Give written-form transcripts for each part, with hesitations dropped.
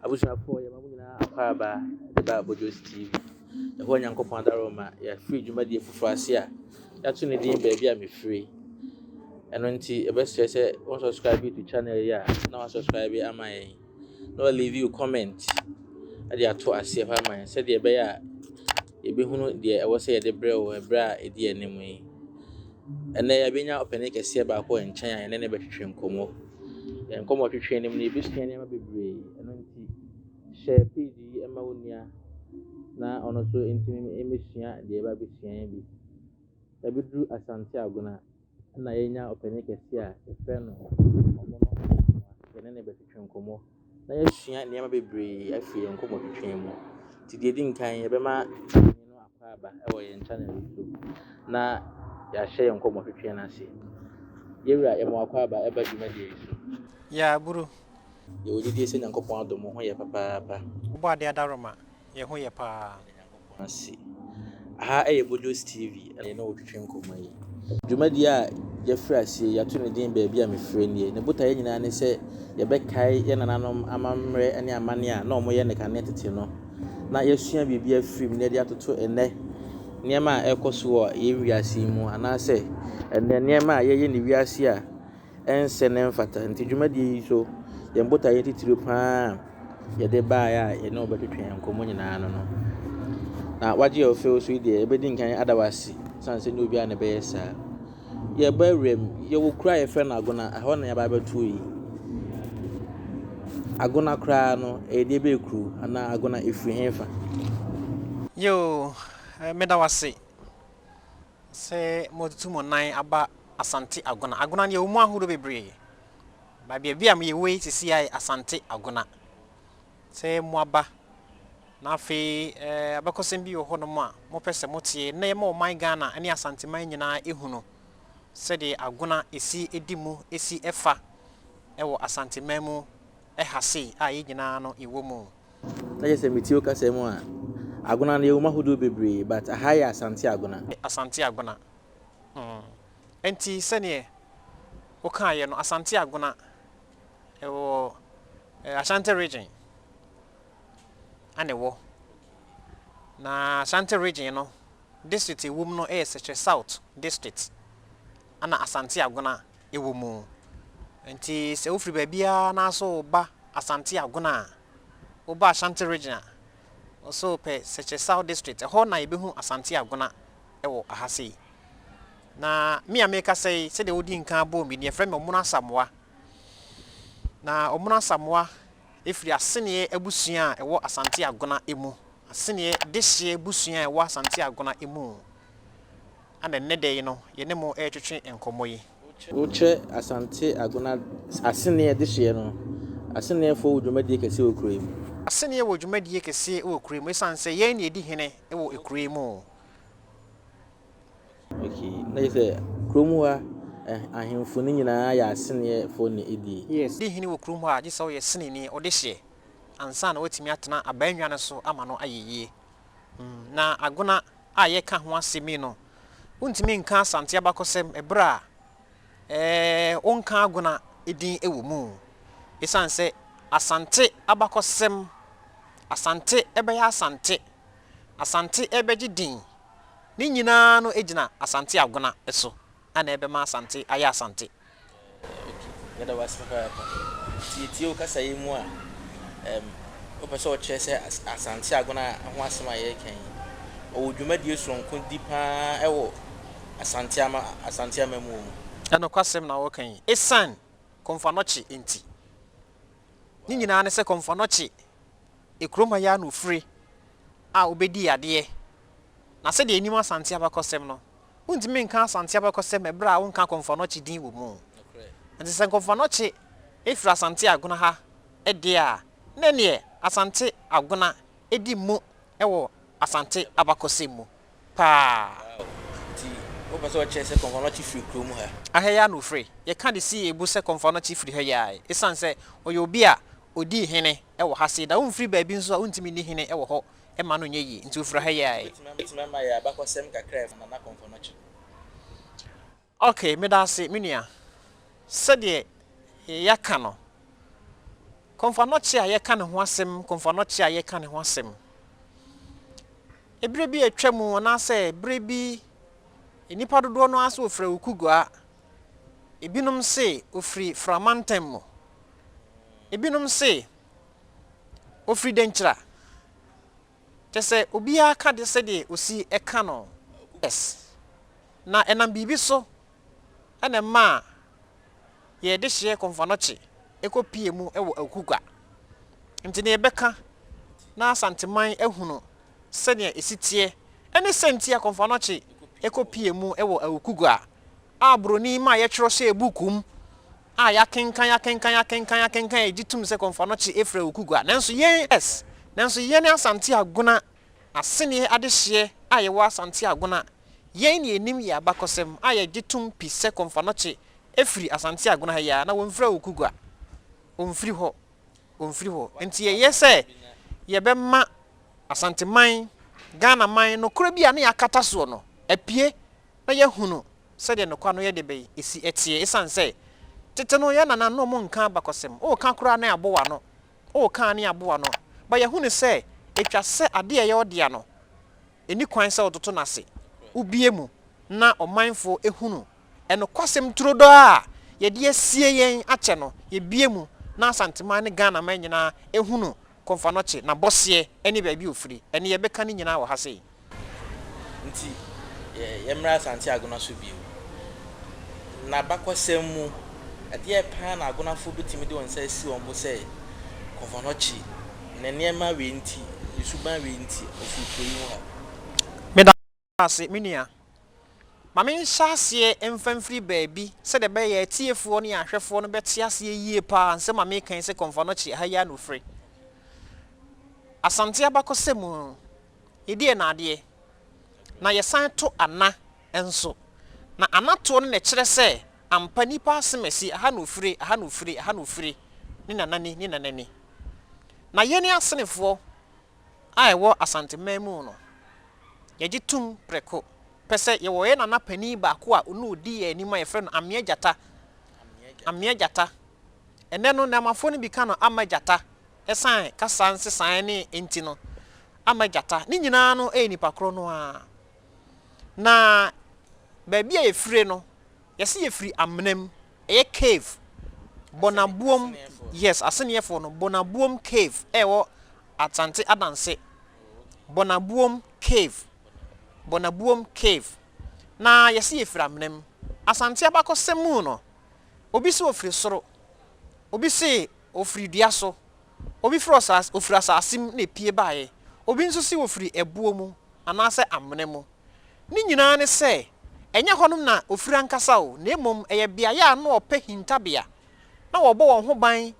Abusuafoɔ, yɛma mo nyinaa akwaaba de ba Abodwo's TV. Ɛhɔ Nyankopɔn adaworoma, yɛafiri dwumadie foforɔ ase a yɛato ne din Baabi a Mefiri. Ɛno nti, yɛbɛsrɛ sɛ wo subscribe to channel yi a na wa subscribe ama yɛn na wa leave you comment de ato aseɛ hɔ ama yɛn sɛdeɛ ɛbɛyɛ a yɛbɛhunu deɛ ɛwɔ sɛ yɛde brɛ wo ɛberɛ a ɛdi anim yi. Ɛnnɛ yɛabɛnya ɔpanin kɛseɛ baako wɔ nkyɛn a yɛne no bɛtwetwe nkɔmmɔ. Yɛn nkɔmmɔtwetwe no mu no, yɛbɛsua nneɛma bebree. Ɛno nti, hyɛ page yi ma wo nua na ɔno nso ntumi mmɛsua deɛ yɛba abɛsua yi bi. Yɛabɛduru Asante Agona na yɛanya ɔpanin kɛseɛ a yɛfrɛ no Ɔmono Asamoah. Yɛne no bɛtwetwe nkɔmmɔ na yɛasua nneɛma bebree afiri yɛn nkɔmmɔtwetwe mu. Nti deɛ ɛdi nkan, yɛbɛma panin no akwaaba wɔ yɛn channel yi so na yɛahyɛ yɛn nkɔmmɔtwetwe no ase. Yɛwura, yɛma wo akwaaba ɛba dwumadie yi so. Yeah, Buru. Yɛwɔ gyidie sɛ Nyankopɔn adom wo ho yɛ papaapa. Wobɔ adeɛ adaworoma, yɛn ho yɛ paa. Ase. Aha yɛ Bodjo's TV na yɛne wo twetwe nkɔmmɔ yi. Dwumadie a yɛafiri aseɛ yi, yɛato ne din Baabi a Mefiri Nie. Ne botaeɛ nyinaa ne sɛ yɛbɛkae yɛn nananom amammerɛ ne amanneɛ a na wɔyɛ no kane tete no, na yɛasua biribi afiri mu na yɛde atoto ɛnnɛ nneɛma a ɛrekɔ so wɔ yɛn wiase yi mu anaasɛ ɛnnɛ nneɛma a yɛyɛ ne wiase a ɛnsɛ na ɛmfata. Nti dwumadie yi so, yɛn botaeɛ titire pa ara a yɛde baeɛ a yɛne wo bɛtwetwe yɛn nkɔmmɔ nyinaa no no. Na wagye yɛn ɔfɛw so yi deɛ, yɛbɛdi nkan ada wo ase sane sɛ nyɛ obiara na ɛbɛyɛ saa. Yɛba awuram, yɛwɔ kuro a yɛfrɛ no Agona, ɛhɔ na yɛaba abɛto yi. Agona koraa no, ɛyɛ deɛ bɛyɛ kuro anaa Agona ɛfiri hefa? Yoo, meda wo ase sɛ moatutu mo nan aba Asante Agona. Agona no yɛwɔ mu ahodoɔ bebree. Ba baabi a yɛwɔ yi seesei ayɛ Asante Agona. Sɛ moaba na afei abakɔsɛm bi wɔ hɔnom a mopɛ sɛ moteɛ na yɛma ɔman Ghana ne Asanteman nyinaa ehunu sɛdeɛ Agona esi di mu esi ɛfa ɛwɔ Asanteman mu ɛha sei a yɛn nyinaa no yɛwɔ mu. Na kyerɛ sɛ metie wo kasa mu a, Agona no yɛwɔ mu ahodoɔ bebree but aha yɛ Asante Agona. Asante Agona. Nti sɛdeɛ wokaeɛ no, Asante Agona ɛwɔ Ashanti Region ana ɛwɔ. Na Ashanti Region no, district ɛwɔ mu no yɛ Sekyere South District ana Asante Agona ɛwɔ mu. Nti sɛ wofiri baabiara na so woba Asante Agona a, woba Ashanti Region a, wɔsɛ wopɛ Sekyere South District, ɛhɔ na yɛbɛhu Asante Agona ɛwɔ aha sei. Na me a mekasa yi, sɛdeɛ wodi nkan bɔɔ me din, yɛfrɛ me Ɔmono Asamoah. Na Ɔmono Asamoah ɛfiri Aseneɛ abusua a ɛwɔ Asante Agona mu. Aseneɛ dehyeɛ abusua a ɛwɔ Asante Agona mu. Ana nnɛ da yi no, yɛne mo ɛretwetwe nkɔmmɔ yi. Wokyerɛ Asante Agona Aseneɛ dehyeɛ no, Aseneɛfoɔ wɔ dwumadie kɛseɛ wɔ kuro yi mu. Aseneɛ wɔ dwumadie kɛseɛ wɔ kuro yi mu ɛsiane sɛ yɛn na yɛdi hene wɔ kuro yi mu. Okay, na kyerɛ sɛ kurom ha ahemfo no nyinaa yɛ Aseneɛfoɔ na ɛdie. Yes. Di hene wɔ kurom hɔ a, gye sɛ woyɛ seneni ɔdehyeɛ ansa na woatumi atena abannwa no so ama no ayɛ yie. Na Agona a yɛka ho asɛm yi no, wontumi nka Asante abakɔsɛm ɛberɛ a wonka Agona din wɔ mu. Ɛsiane sɛ Asante abakɔsɛm, Asante bɛyɛ Asante, Asante bɛgye din, ne nyinaa no gyina Asante Agona so ana ɛbɛma Asante ayɛ Asante. Okay, yɛda wo ase papaapa. Nti yɛtie wo kasa yi mu a, wopɛ sɛ ɔkyerɛ sɛ Asante Agona ho asɛm a yɛreka yi, ɔwɔ dwumadie soronko di paa ɛwɔ Asante ama Asante amammuo mu. Ɛnokwasɛm na wɔka yi, ɛsiane Komfo Anokye nti. Ne nyinaa ne sɛ Komfo Anokye ekurom ha yi ara na ofire a obedii adeɛ. Na sɛdeɛ yɛnim Asante abakɔsɛm no, wontumi nka Asante abakɔsɛm ɛberɛ a wonka Komfo Anokye din wɔ mu. Nti sɛ Komfo Anokye firi Asante Agona ha deɛ a, na ɛneɛ Asante Agona di mu wɔ Asante abakɔsɛm mu paa. Wow. Nti wopɛ sɛ ɔkyerɛ sɛ Komfo Anokye firi kurom ha? Aha yi ara na ofiri. Yɛka de si yɛn bo sɛ Komfo Anokye firi ha yi ara esiane sɛ ɔyɛ obi a odii hene wɔ ha sei. Na womfiri baabi nso a wontumi nni hene wɔ hɔ mma no nyɛ yie. Nti ofiri ha yi ara. Wobɛtumi ama yɛn abakɔsɛm kakra a ɛfa Nana Komfo Anokye? Okay, meda ase me nua. Sɛdeɛ yɛaka no, Komfo Anokye a yɛka ne ho asɛm, Komfo Anokye a yɛka ne ho asɛm. Ebere bi a atwa mu anaasɛ bere bi nnipa dodoɔ no ara sɛ wɔfiri Awukugua, ebinom se wɔfiri Framantam mu, ebinom se wɔfiri Denkyira. Kyerɛ sɛ obiara ka de sɛdeɛ ɔsi ka no. Yes. Na ɛnam biribi so na ɛmaa yɛn dehyeɛ Komfo-Anokye kɔpuee mu wɔ Awukugua. Nti nea yɛbɛka na Asanteman ahunu sɛnea ɛsi teɛ ne sɛ nti a Komfo-Anokye kɔpuee mu wɔ Awukugua a buroni maa yɛtwerɛ hyɛɛ buuku mu a yɛakenkan akenkan akenkan akenkan a yɛgye tom sɛ Komfo-Anokye firi Awukugua. Nanso yɛn nanso yɛn Asante Agona Aseneɛ adehyeɛ a yɛwɔ Asante Agona, yɛn na yɛnim yɛn abakɔsɛm a yɛgye tom pi sɛ Komfo-Anokye firi Asante Agona ha yi ara na wɔmfiri Awukugua. Ɔmfiri hɔ. Ɔmfiri hɔ. Nti yɛyɛ sɛ yɛbɛma Asanteman, Ghanaman, nokorɛ bi a na yɛakata soɔ no apue na yɛahunu sɛdeɛ nokwa no yɛ de bɛn ɛsi teɛ. Ɛsiane sɛ tete no yɛn nananom na wɔnka abakɔsɛm, woka koraa na yɛabɔ w'ano, woka a na yɛabɔ w'ano. But yɛahunu sɛ ɛtwa sɛ adeɛ a ɛyɛ wo dea no, ɛnni kwan sɛ wototo no ase. Wobue mu na ɔmanfoɔ hunu Ɛnokwasɛm turodoo a yɛde asie yɛn akyɛ no, yɛbue mu na Asanteman ne Ghanaman nyinaa hunu Komfo-Anokye, n'abɔseɛ ne baabi a ɔfiri. Ɛnne yɛbɛka ne nyinaa wɔ ha sei. Nti yɛmmra Asante Agona so bio. N'abakɔsɛm mu, ɛdeɛn paa na Agonafoɔ bɛtumi de wɔn nsa asi wɔn bo sɛ Komfo-Anokye, ne nneɛma wei nti, ne suban wei nti, ɔfiri kuro yi mu ha? Meda ase, me nua. Ma menhyɛ aseɛ mfa mfiri baabi sɛdeɛ ɛbɛyɛ yɛn atiefoɔ ne yɛn ahwɛfoɔ no bɛte aseɛ yie pa ara nsɛm a mereka yi sɛ Kɔmfo Anokye ha yi ara na ɔfiri. Asante abakɔsɛm mu no, yɛdi ɛnaadeɛ, na yɛsan to ana nso. Na anatoɔ no na ɛkyerɛ sɛ ampa nnipa asemasi, aha na ɔfire, aha na ɔfire, aha na ɔfire, ne nana ni, ne nana ni. Na yɛne Asenefoɔ a ɛwɔ Asanteman mu no, yɛgye tom prɛko pɛ sɛ yɛwɔ yɛn nana panin baako a ɔno ɔdi yɛn anim a yɛfrɛ no Amea Gyata. Amea Gyata. Ɛnnɛ no, Namafoɔ no bi ka no Ama Gyata. Ɛsiane kasa nsesaeɛ ne nti no, Ama Gyata. Ne nyinaa no yɛ nipa korɔ no ara. Na baabi a yɛfire no, Yɛse yɛfiri amena mu, ɛyɛ cave, Bonabuom, yes, Aseneɛfoɔ no, Bonabuom cave ɛwɔ Asante Adanse, Bonabuom cave, Bonabuom cave, na yɛse yɛfiri amena mu. Asante abakɔsɛm mu no, obi se ɔfiri soro, obi se ɔfiri dua so, obi firi ɔsase, ɔfiri asase mu na ɛpue baeɛ, obi nso se ɔfiri ɛboɔ mu anaasɛ amena mu. Ne nyinaa ne sɛ, ɛnyɛ hɔnom na ofiri ankasa o, na mmom ɛyɛ beaeɛ a na wɔpɛ hintabea na wɔbɔ wɔn ho ban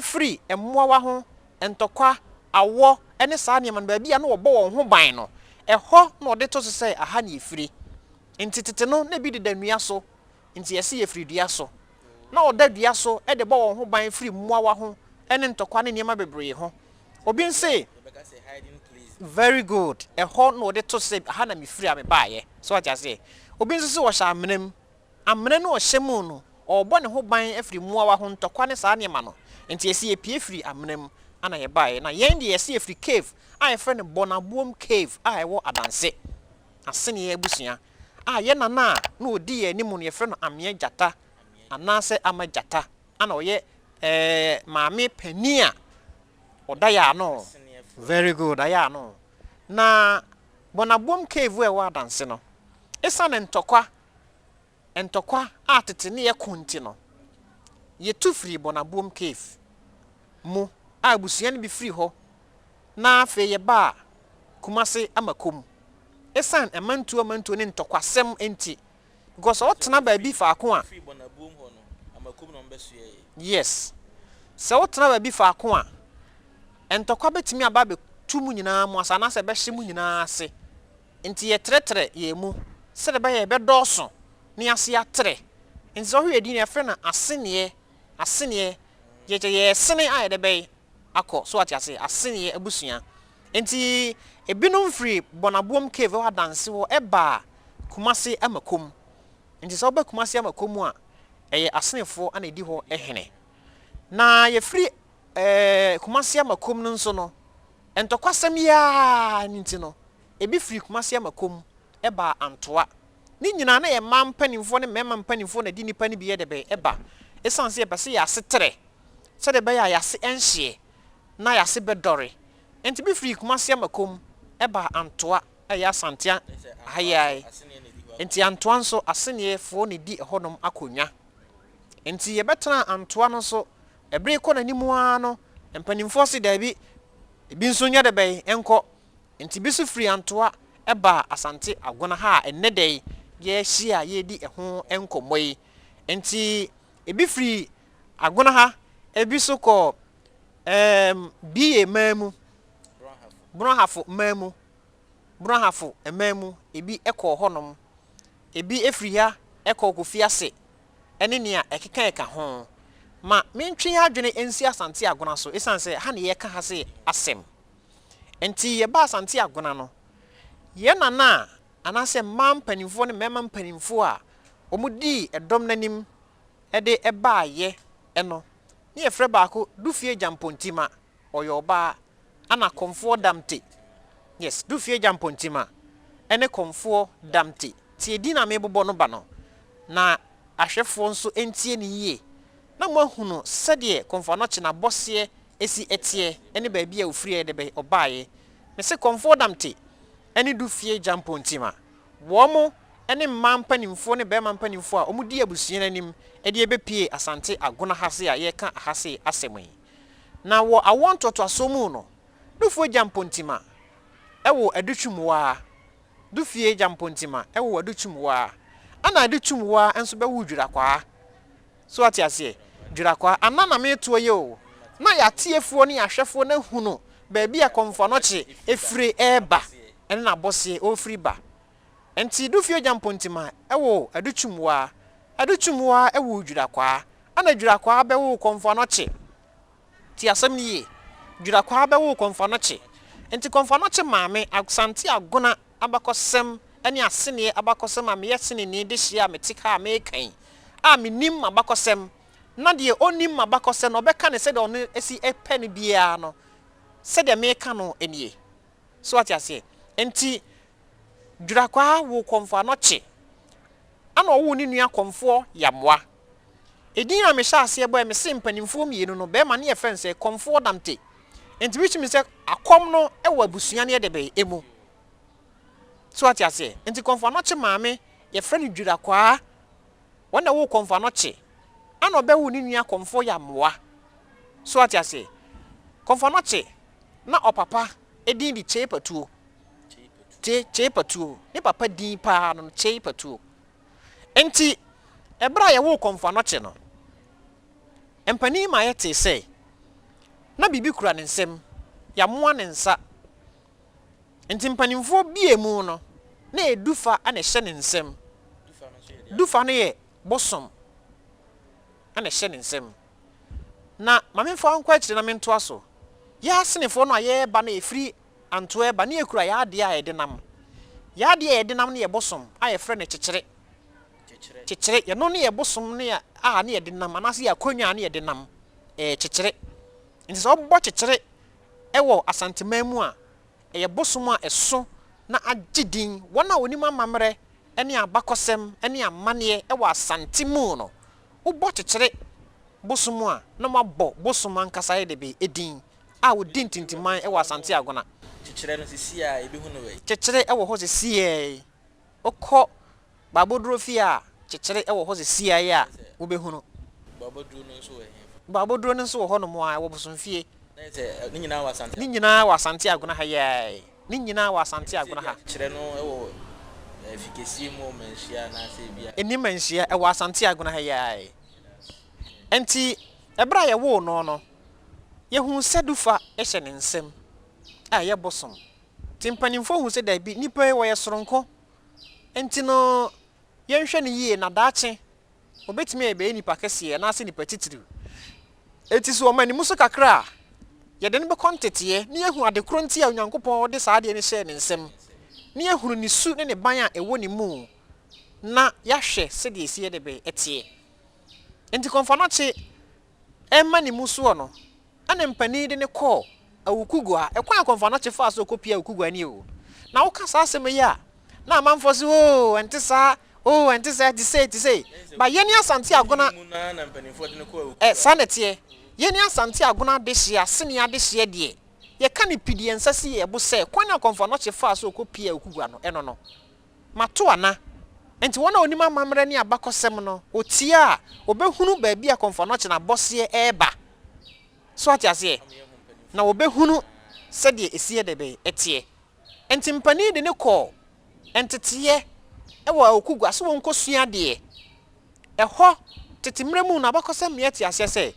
firi mmoawa ho, ntɔkwa, awɔ ne saa nneɛma no, baabi a na wɔbɔ wɔn ho ban no, ɛhɔ na wɔde to so sɛ aha na yɛfiri. Enti tete no, na ebi deda nnua so, Nti yɛse yɛfiri dua so. Na wɔda dua so de bɔ wɔn ho ban firi mmoawa ho ne ntɔkwa ne nneɛma bebree ho. Obi nse, Very good, ɛhɔ na wɔde to sɛ ha na mefiri a mebaeɛ. So wate aseɛ? Obi nso se ɔhyɛ amena mu. Amena no ɔhyɛ mu no, ɔrebɔ ne ho ban afiri mmoawa ho, ntɔkwa ne saa nneɛma no. Nti yɛse yɛpue firi amena mu na yɛbaeɛ. Na yɛn deɛ yɛse yɛfiri cave a yɛfrɛ no Bɔnaboom Cave a ɛwɔ Adanse, Aseneɛ abusua. a yɛn nana a na ɔdi yɛn anim no yɛfrɛ no Ameɛ Gyata anaasɛ Ama Gyata a na ɔyɛ ɛɛ maame panin a ɔda yɛn ano. Very good, ayɛ ano. Na Bɔnabom cave a ɛwɔ Adanse no, ɛsiane ntɔkwa ntɔkwa a tete ne yɛko nti no, yɛtu firii Bɔnabom cave mu a abusua no bi firi hɔ na afei yɛbaa Kumase Amakom. Esiane amantuo amantuo ne ntɔkwasɛm nti, because sɛ wotena baabi faako a, yes, sɛ wotena baabi faako a, ntɔkwa bɛtumi aba abɛtu mo nyinaa mo ase anaasɛ ɛbɛhye mo nyinaa ase. Nti yɛtrɛtrɛ yɛn mu sɛdeɛ ɛbɛyɛ a yɛbɛdɔɔso na yɛn ase atrɛ. Nti sɛ wohwɛ yɛn din no, yɛfrɛ no Aseneɛ, Aseneɛ, yɛkyɛ yɛresene a yɛde bɛn akɔ, so wate aseɛ, Aseneɛ abusua. Enti ebinom firi Bɔnaboom Cave ɛwɔ Adanse hɔ baa Kumase Amakom. Enti sɛ woba Kumase Amakom a, ɛyɛ Asenefoɔ na ɛdi hɔ hene. Na yɛfiri ɛɛ Kumasi Amakom no nso no, ntɔkwasɛm yi ara nti no, ebi firii Kumasi Amakom baa Antoa. Ne nyinaa na yɛ mmaa mpanimfoɔ ne mmarima mpanimfoɔ na ɛde nnipa no bi yɛ dɛbɛn ba. Ɛsiane sɛ yɛpɛ sɛ yɛn ase trɛ sɛdeɛ ɛbɛyɛ a yɛn ase nhyeɛ na yɛn ase bɛdɔre nti bi firii Kumasi Amakom baa Antoa a ɛyɛ Asante ha yi ara yi. Nti Antoa nso Aseneɛfoɔ na ɛdi ɛhɔnom akonnwa. Nti yɛbɛtenaa Antoa no nso, ɛberɛ rekɔ n'anim ara no, mpanimfoɔ se daabi, ebi nso nyɛ dɛbɛn nkɔ. Nti bi nso firii Antoa baa Asante Agona ha a ɛnnɛ da yi yɛahyia a yɛredi ɛho nkɔmmɔ yi. Nti ebi firi Agona ha, ebi nso kɔ ɛɛm BA man mu, Brong-Ahafo man mu, Brong-Ahafo man mu, ebi kɔɔ hɔnom. Ebi firi ha kɔɔ Kofiase ne nea ɛkeka ho. Ma mentwe yɛn adwene nsi Asante Agona so esiane sɛ ha na yɛreka ha se asɛm. Enti yɛbaa Asante Agona no, yɛn nana a anaasɛ mmaa mpanimfoɔ ne mmarima mpanimfoɔ a wɔdii ɛdɔm no anim de baeɛ no, ne yɛfrɛ baako Dufie Gyampontima, ɔyɛ ɔbaa, ɛna Kɔmfoɔ Damte, yes, Dufie Gyampontima ne Kɔmfoɔ Damte. Tie din a merebobɔ no ba no, na ahwɛfoɔ nso ntie no yie, na moahunu sɛdeɛ Kɔmfoɔ Anɔkye n'abɔseɛ si teɛ ne baabi a ɔfiriiɛ de bɛ ɔbaeɛ. Mese Kɔmfoɔ Damte ne Dufie Gyampontima, wɔn ne mmaa mpanimfoɔ ne barima mpanimfoɔ a wɔdi abusua no anim de abɛpue Asante Agona ha sei a yɛreka ha sei asɛm yi. Na wɔ awoɔ ntoatoasoɔ mu no, Dufie Gyampontima woo Adutwumwaa, Dufie Gyampontima woo Adutwumwaa, ɛna Adutwumwaa nso bɛwoo Dwirakwaa. So wate aseɛ? Dwirakwaa. Ana na meretoɔ yi o. Na yɛatiefoɔ ne yɛahwɛfoɔ no ahunu baabi a Kɔmfo Anɔkye fire reba ne n'abɔseɛ ɔrefiri ba. Nti Dufie Gyampontima woo Adutwumwaa, Adutwumwaa woo Dwirakwaa, ɛna Dwirakwaa bɛwoo Kɔmfo Anɔkye. Tie asɛm no yie. Dwirakwaa bɛwoo Kɔmfo Anɔkye. Nti Kɔmfo Anɔkye maame, Asante Agona abakɔsɛm ne aseneɛ abakɔsɛm a meyɛ seneni dehyeɛ a mete ha a mereka yi, a mennim m'abakɔsɛm, na deɛ ɔnnim m'abakɔsɛm no ɔbɛka no sɛdeɛ ɔno si pɛ no biara no, sɛdeɛ mereka no nie. So wate aseɛ? Nti Dwirakwaa woo Kɔmfoɔ Anɔkye, ɛna ɔwoo ne nua Kɔmfoɔ Yamoa. Edin a mehyɛ aseɛ bɔɛ, mese mpanimfoɔ mmienu no, bɛrima no yɛfrɛ no sɛ Kɔmfoɔ Damte. Nti which means sɛ akɔm no wɔ abusua no yɛ dɛbɛn mu. So wate aseɛ? Nti Kɔmfo Anɔkye maame, yɛfrɛ no Dwirakwaa. Wɔn na ɛwoo Kɔmfo Anɔkye. Ɛna ɔbɛwoo ne nua Kɔmfo Yamoa. So wate aseɛ? Kɔmfo Anɔkye, na ɔpapa din de Kyei Patuo. Kyei, Kyei Patuo. Ne papa din paa no, Kyei Patuo. Nti, ɛberɛ a yɛwoo Kɔmfo Anɔkye no, mpanin ma yɛtee sɛ, na biribi kura ne nsam, Yamoa ne nsa. Nti mpanimfoɔ bie mu no, na ɛyɛ dufa na ɛhyɛ ne nsam. Dufa no yɛ bosom na ɛhyɛ ne nsam. Na ma memfa wo nkɔ akyire na mentoa so. Yɛn Asenefoɔ no a yɛreba no yɛfiri Antoa reba na yɛkura yɛn adeɛ a yɛde nam. Yɛn adeɛ a yɛde nam no yɛ bosom a yɛfrɛ no kyekyere. Kyekyere, yɛno ne yɛ bosom no a ne yɛde nam anaasɛ yɛ akonnwa a ne yɛde nam. Ɛyɛ kyekyere. Nti sɛ wobɔ kyekyere wɔ Asanteman mu a, ɛyɛ bosom a ɛso na agye din. Wɔn a wɔnim amammerɛ ne abakɔsɛm ne amanneɛ wɔ Asante mu no, wobɔ kyekyere bosom a, na wɔabɔ bosom ankasa yɛ dɛ din a wɔdi ntintiman wɔ Asante Agona. Kyekyerɛ no seesei a yɛbɛhu no wɔ he? Kyekyere wɔ hɔ seesei. Wokɔ Baaboduro fie a, kyekyere wɔ hɔ sesiai a wobɛhunu. Baaboduro no nso wɔ hefa? Baaboduro no nso wɔ hɔnom a, ɛwɔ Bosomfie. Na yɛ sɛ ne nyinaa wɔ Asante Ne nyinaa wɔ Asante Agona ha yi ara yi. Ne nyinaa wɔ Asante Agona ha. Kyekyerɛ no wɔ Fikɛsie mu wɔ Manhyia anaasɛ ebi a. Ɛnni Manhyia, ɛwɔ Asante Agona ha yi ara yi. Ɛnti ɛberɛ a yɛwoo no no, yɛhuu sɛ Dufa hyɛ ne nsam a ɛyɛ bosom. Nti mpanimfoɔ huu sɛ daabi, nnipa yi wɔyɛ soronko. Enti no, yɛnhwɛ no yie na daakye ɔbɛtumi ayɛ bɛyɛ nipa kɛseɛ anaasɛ nipa titiriw. Enti sɛ ɔma ne mu so kakra a, yɛde no bɛkɔ nteteɛ na yɛahu ade korɔ nti a Onyankopɔn de saa adeɛ no hyɛɛ ne nsam, na yɛahunu ne su ne ne ban a ɛwɔ ne mu, na yɛahwɛ sɛdeɛ ɛsi yɛ de bɛ teɛ. Enti Kɔmfoanɔkye rema ne mu soɔ no, Ɛna mpanin de no kɔɔ Awukugua. Ɛkwan a Kɔmfo Anokye faa so kɔpie Awukugua nie o. Na woka saa asɛm yi a, na amanfoɔ se oo ɛnte saa, oo ɛnte saa, ɛte sei, ɛte sei. But yɛne Asante Agona, ɛ, saa na ɛteɛ. Yɛne Asante Agona adehyeɛ, Asene adehyeɛ deɛ, yɛka no pidi yɛn nsa si yɛn bo sɛ kwan a Kɔmfo Anokye faa so kɔpie Awukugua no, ɛno no. Mato ana? Enti wɔn a wɔnim amammerɛ ne abakɔsɛm no, wɔtie a, wɔbɛhunu baabi a Kɔmfo Anokye n'abɔseɛ reba. So ate aseɛ? Na wɔbɛhunu sɛdeɛ ɛsi yɛ dɛbɛn teɛ. Enti mpanin de no kɔɔ nteteeɛ wɔ Awokugua sɛ wɔnkɔsua adeɛ. Ɛhɔ, tete mmerɛ mu no, abakɔsɛm ma yɛte aseɛ sɛ,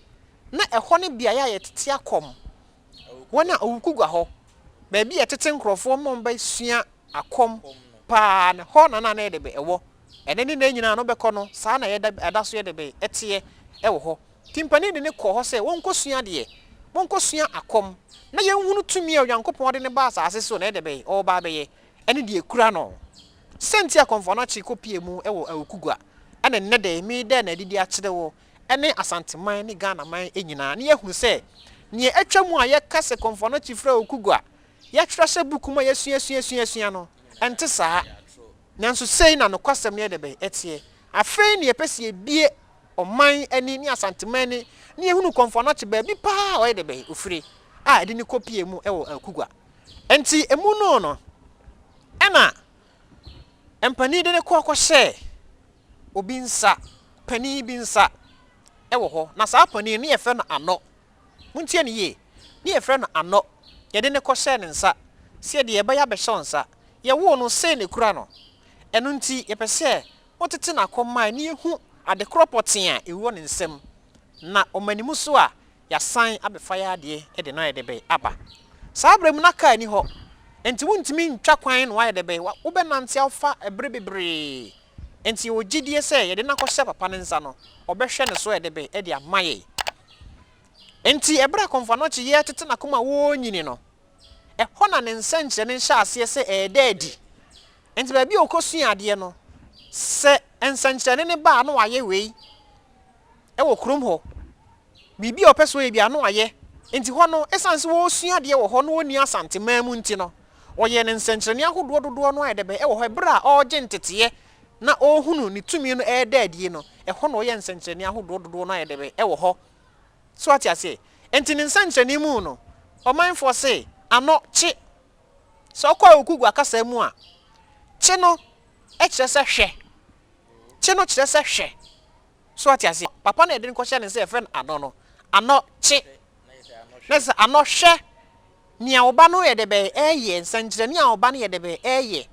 na ɛhɔ ne beaeɛ a yɛtete akɔm. Wɔn a Awokugua hɔ, baabi a yɛtete nkorɔfoɔ ma wɔbɛsua akɔm paa no, hɔ na na na yɛ dɛbɛn ɛwɔ. Ɛnnɛ ne nnɛ nyinaa no wobɛkɔ no, saa na ɛda, ɛda so yɛ dɛbɛn ɛteɛ wɔ hɔ. Timpani de no kɔɔ hɔ sɛ wɔnkɔsua adeɛ, wɔnkɔsua akɔm, na yɛnhunu tumi a Onyankopɔn de no ba asase so na ɛdɛ bɛn ɔreba abɛyɛ, ɛne deɛ ɛkura no. Sɛ nti a Kɔmfo Anokye kɔpuee mu wɔ Awukugua, ɛne nnɛ da yi mereda no adi de akyerɛ wo ne Asanteman ne Ghanaman nyinaa, na yɛahunu sɛ deɛ atwa mu a yɛka sɛ Kɔmfo Anokye firi Awukugua, yɛatwerɛ ahyɛ book mu a yɛasuasuasuasua no, ɛnte saa. Nanso sei na nokwasɛm no yɛ dɛ bɛn ɛteɛ. Afei na yɛpɛ sɛ yɛbue ɔman ani ne Asanteman ani na yɛhunu Kɔmfo Anokye baabi paa a ɔyɛ dɛ bɛn ɔfire a ɛde no kɔpie mu wɔ Akugua. Nti ɛmu no no ɛna mpanin de no kɔ kɔhyɛɛ obi nsa, panin bi nsa wɔ hɔ. Na saa panin no yɛfrɛ no Anɔ. Montie no yie. Ne yɛfrɛ no Anɔ. Yɛde no kɔhyɛɛ ne nsa sɛ yɛde yɛn ba yi abɛhyɛ wo nsa. Yɛwoo no sei na ɛkura no. Ɛno nti yɛpɛ sɛ wotete no akɔmmae na yɛhu ade korɔ pɔtee a ɛwɔ ne nsam. Na ɔma ne mu so a, yɛasan abɛfa yɛn adeɛ de no ayɛ dɛbɛn aba. Saa berɛ mu na kaa nni hɔ, enti wontumi ntwa kwan na woayɛ dɛbɛn, wobɛnante afa berɛ bebree. Enti yɛwɔ gyidie sɛ yɛde no akɔhyɛ papa no nsa no, ɔbɛhwɛ ne so ayɛ dɛbɛn de ama yɛn. Enti ɛberɛ a Kɔmfo Anokye yɛretete n'akoma a ɔrenyini no, ɛhɔ na ne nsɛnkyerɛnne hyɛɛ aseɛ sɛ ɛreda adi. Enti baabi a ɔkɔsua adeɛ no, sɛ nsɛnkyerɛnne no ba a na wayɛ wei wɔ kurom hɔ. Biribi a ɔpɛ sɛ ɔyɛ biara na wayɛ. Enti hɔ no, ɛsiane sɛ ɔresua adeɛ wɔ hɔ na ɔnni Asanteman mu nti no, ɔyɛɛ no nsɛnkyerɛnne ahodoɔ dodoɔ no ara dɛbɛn wɔ hɔ. Ɛberɛ a ɔregye nteteeɛ na ɔrehunu ne tumi no reda adie no, ɛhɔ na ɔyɛɛ nsɛnkyerɛnne ahodoɔ dodoɔ no ara dɛbɛn wɔ hɔ. So wate aseɛ? Enti ne nsɛnkyerɛnne mu no, ɔmanfoɔ se, Ano, kye! Sɛ wokɔ Awukugua kasa mu a, kye no kyerɛ sɛ hwɛ. Kye no kyerɛ sɛ hwɛ. So wate aseɛ? Papa no a yɛde no kɔhyɛ ne nsa a yɛfrɛ no Anɔ no, Anɔ, kye. Na kyerɛ sɛ Anɔ, hwɛ nea wo ba no yɛ dɛ bɛn ɛreyɛ, nsɛnkyerɛnne a wo ba no yɛ dɛ bɛn ɛreyɛ.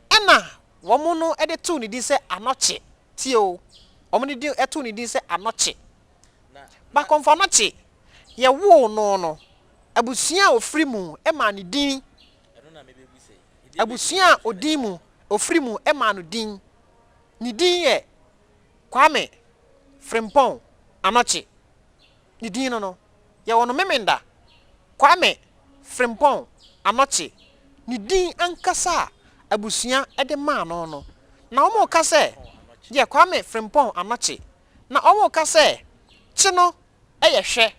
Ɛna wɔn no de too ne din sɛ Anɔkye. Tie o, wɔn de din too ne din sɛ Anɔkye. Bakɔmfo Anɔkye, yɛwoo no no, abusua a ɔfiri mu maa no din. Abusua a ɔdin mu, ɔfiri mu maa no din. Ne din yɛ Kwame Frimpong Anɔkye. Ne din no no, yɛwɔ no Memenda. Kwame Frimpong Anɔkye, ne din ankasa a abusua de maa no no. Na wɔka sɛ, yɛ Kwame Frimpong Anɔkye. Na wɔka sɛ, kye no yɛ hwɛ,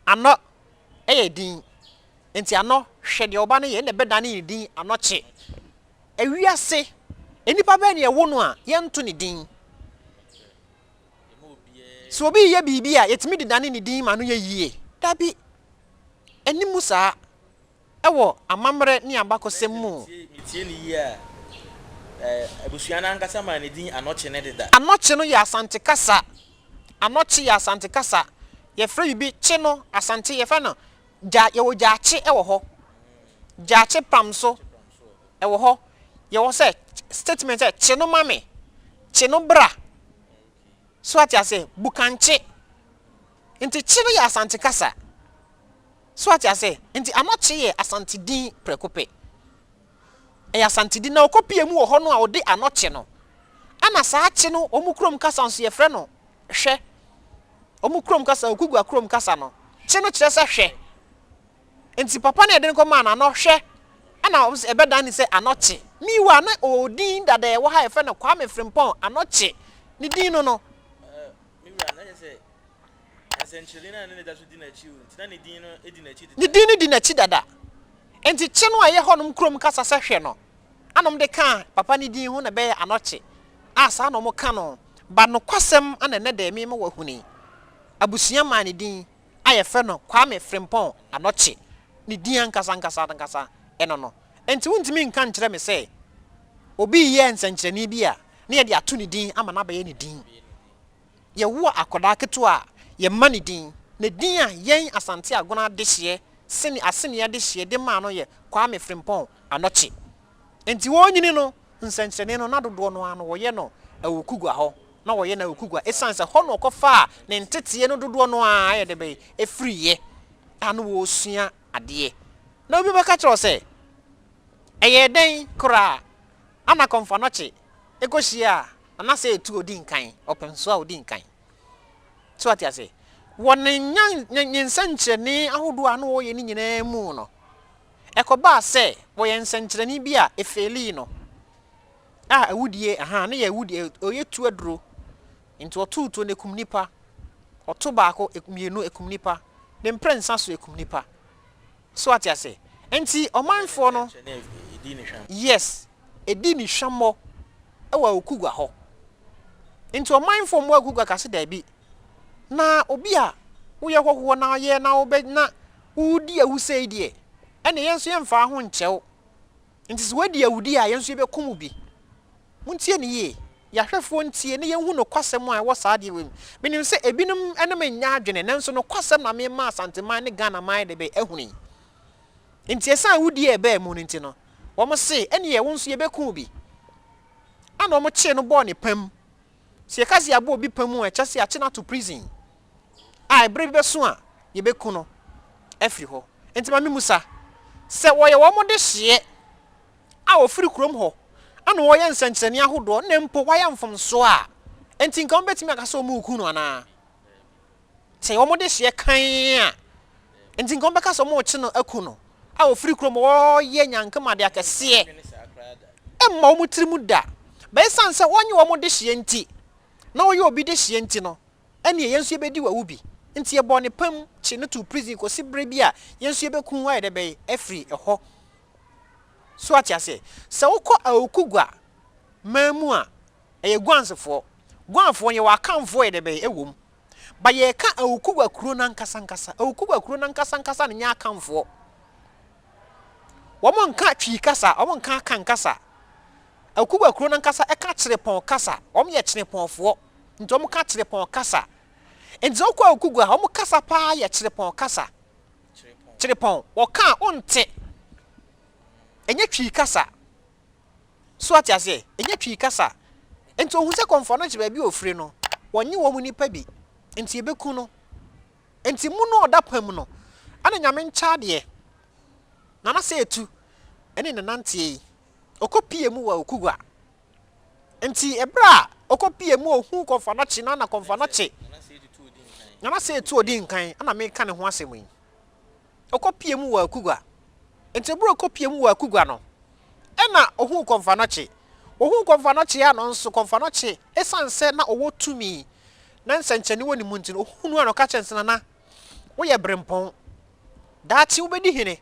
anɔ yɛ din. Enti anɔ, hwɛ deɛ ɔba no yɛ, ɛna ɛbɛdane ne din Anɔkye. Ewiase, nnipa bɛn na yɛwo no a yɛnto ne din? Sɛ obi reyɛ biribi a, yɛtumi de dane ne din ma no yɛ yie? Dabi, ɛnni mu saa wɔ amammerɛ ne abakɔsɛm mu. Metie no yie a, abusua no ankasa maa ne din Anɔkye no deda. Anɔkye no yɛ Asante kasa. Anɔkye yɛ Asante kasa. Yɛfrɛ biribi kye no Asante, yɛfrɛ no gya, yɛwɔ gyaakye wɔ hɔ. Gyaakye pram so ɛwɔ hɔ. Yɛwɔ sɛ statement sɛ kye no ma me, kye no bra. So ate aseɛ? Bukankye. Nti kye no yɛ Asante kasa. So ate aseɛ? Nti Anɔkye yɛ Asante din prɛko pɛ. Ɛyɛ Asante din. Na ɔkɔpie mu wɔ hɔ no a ɔde Anɔkye no. Ɛna saa kye no wɔn kurom kasa nso yɛfrɛ no hwɛ. Wɔn kurom kasa, Okugua kurom kasa no, kye no kyerɛ sɛ hwɛ. Nti papa no a yɛde no kɔmaa no Anɔ hwɛ ɛna wɔn sɛ ɛbɛdan ne sɛ Anɔkye. Meanwhile na ɔwɔ din dada ɛwɔ ha a yɛfrɛ no Kwame Frimpong Anɔkye. Ne din no no. Me wura, na kyerɛ sɛ. Nsɛnkyerɛnne no a na n'agya so di n'akyi o, nti na ne din no di n'akyi Ne deda. din no di n'akyi dada. Enti kye no a ɛyɛ hɔnom kurom kasa sɛ hwɛ no, ana wɔde kaa papa no din ho na ɛbɛyɛ Anɔkye a saa na wɔka no. Ba nokwasɛm na ɛnnɛ da yi merema woahunu yi. Abusua maa ne din a yɛfrɛ no Kwame Frimpong Anɔkye. Ne din ankasa ankasa ankasa ɛno no. Enti wontumi nka nkyerɛ me sɛ obi reyɛ nsɛnkyerɛnne bi a na yɛde ato ne din ama no abɛyɛ ne din. Yɛwo akwadaa ketewa a, yɛma no din. Na din a yɛn Asante Agona adehyeɛ sene Asene adehyeɛ de maa no yɛ Kwame Frimpong Anɔkye. Enti wɔrenyini no, nsɛnkyerɛnne no, na dodoɔ no ara no wɔyɛ no Awukugua hɔ. Na wɔyɛ no Awukugua ɛsiane sɛ hɔ na ɔkɔfaa ne nteteɛ no dodoɔ no ara ayɛ dɛ bɛn firiiɛ a na wɔresua adeɛ. Na obi bɛka kyerɛ wo sɛ, ɛyɛɛ dɛn koraa ana Kɔmfo Anɔkye kɔhyiaa Nana sɛ etu odi nkan, ɔpɛnso a odi nkan. So wate ase? Wɔ ne nyan ne ne nsɛnkyerɛnne ahodoɔ a na ɔreyɛ no nyinaa mu no, ɛkɔbaa sɛ wɔyɛ nsɛnkyerɛnne bi a efeelii no, a awudie, aha, ne yɛ awudie, ɔyɛ tu aduro. Nti ɔtoo tuo no ekum nipa, ɔto baako, mmienu ekum nipa, ne mprɛnsa so ekum nipa. So wate ase? Nti ɔmanfoɔ no, yes, edi ne hwammɔ wɔ Awukugua hɔ. Nti ɔmanfoɔ mmɔ Awukugua ka se daabi. Na obi a woyɛ hɔhoɔ na woyɛ na wobɛ na wodi awu sei deɛ, ɛnneɛ yɛn nso yɛmfaa ho nkyɛ wo. Nti sɛ woadi awudie a, yɛn nso yɛbɛkum wo bi. Montie no yie. Yɛahwɛfoɔ ntie na yɛnhu nokwasɛm a ɛwɔ saa adeɛ wei mu. Menim sɛ ebinom ne me nyɛ adwene, nanso nokwasɛm na merema Asanteman ne Ghanaman de bɛ ahunu yi. Nti ɛsiane awudie a ɛbaa mu no nti no, wɔn se, ɛneɛ wo nso yɛbɛku wo bi. Ɛna wɔn kyee no bɔɔ ne pam. Sɛ yɛka sɛ yɛabɔ obi pam a, ɛkyɛ sɛ yɛakye no ato prison a ɛberɛ bi bɛso a yɛbɛku no afiri hɔ. Nti ma memmusa, sɛ wɔyɛ wɔn dehyeɛ a wɔfiri kurom hɔ na wɔyɛ nsɛnkyerɛnne ahodoɔ na mpo wɔayɛ mfomsoɔ a, enti nka wɔbɛtumi aka sɛ wɔreku no anaa? Sɛ wɔn dehyeɛ kann a, enti nka wɔbɛka sɛ wɔrekye no aku no a ɔfiri kurom ɔreyɛ nyankemade akɛseɛ? Ɛmma wɔn tirim da. But ɛsiane sɛ wɔnyɛ wɔn dehyeɛ nti, na wɔyɛ obi dehyeɛ nti no, ɛneɛ yɛn nso yɛbɛdi w'awu bi. Nti yɛbɔɔ ne pam kye no too prison kɔsi berɛ bi a yɛn nso yɛbɛku wo ayɛ dɛ bɛn afiri ɛhɔ. So ate aseɛ? Sɛ wokɔ Awukugua man mu a, ɛyɛ Guansfoɔ. Guanfoɔ no, yɛwɔ Akanfoɔ yɛ dɛ bɛn ɛwɔ mu. But yɛreka Awukugua kuro no ankasa ankasa, Awukugua kuro no ankasa ankasa no nyɛ Akanfoɔ. Wɔn nka Twi kasa, wɔn nka Akan kasa. Awukugua kuro no ankasa ɛka Kyerepɔn kasa, wɔn yɛ Kyerepɔnfoɔ, nti wɔn ka Kyerepɔn kasa. Nti sɛ wokɔ Awukugua a, wɔn kasa paa yɛ Kyerepɔn kasa. Kyerepɔn, wɔka a wonte. Ɛnyɛ Twi kasa. So wate aseɛ? Ɛnyɛ Twi kasa. Nti ɔhu sɛ Kɔmfoɔ no gye baabi a ɔfiri no, wɔnye wɔn nnipa bi, nti yɛbɛku no. Nti mu no ɔda pa mu no, ɛna Nyame nkyɛ adeɛ, Nana Sɛ Etu ɛne ne nanteɛ yi, ɔkɔ pie mu wɔ Okugua. Nti ɛberɛ a ɔkɔ pie mu ɔhu Kɔmfoɔ Anɔkye no, ana Kɔmfoɔ Anɔkye, Nana Sɛ Etu ɔdi nkan, ɛna meka ne ho asɛm yi. Ɔkɔpue mu wɔ Akugua. Nti bere a ɔkɔpue mu wɔ Akugua no, ɛna ɔhuu Kɔmfoanɔkye. Ɔhuu Kɔmfoanɔkye a no nso, Kɔmfoanɔkye, ɛsiane sɛ na ɔwɔ tumi na nsɛnkyerɛnne wɔ ne mu nti no, ɔhuu no a na ɔka kyerɛɛ no sɛ, Nana, woyɛ berempɔn. Daakye wobɛdi hene.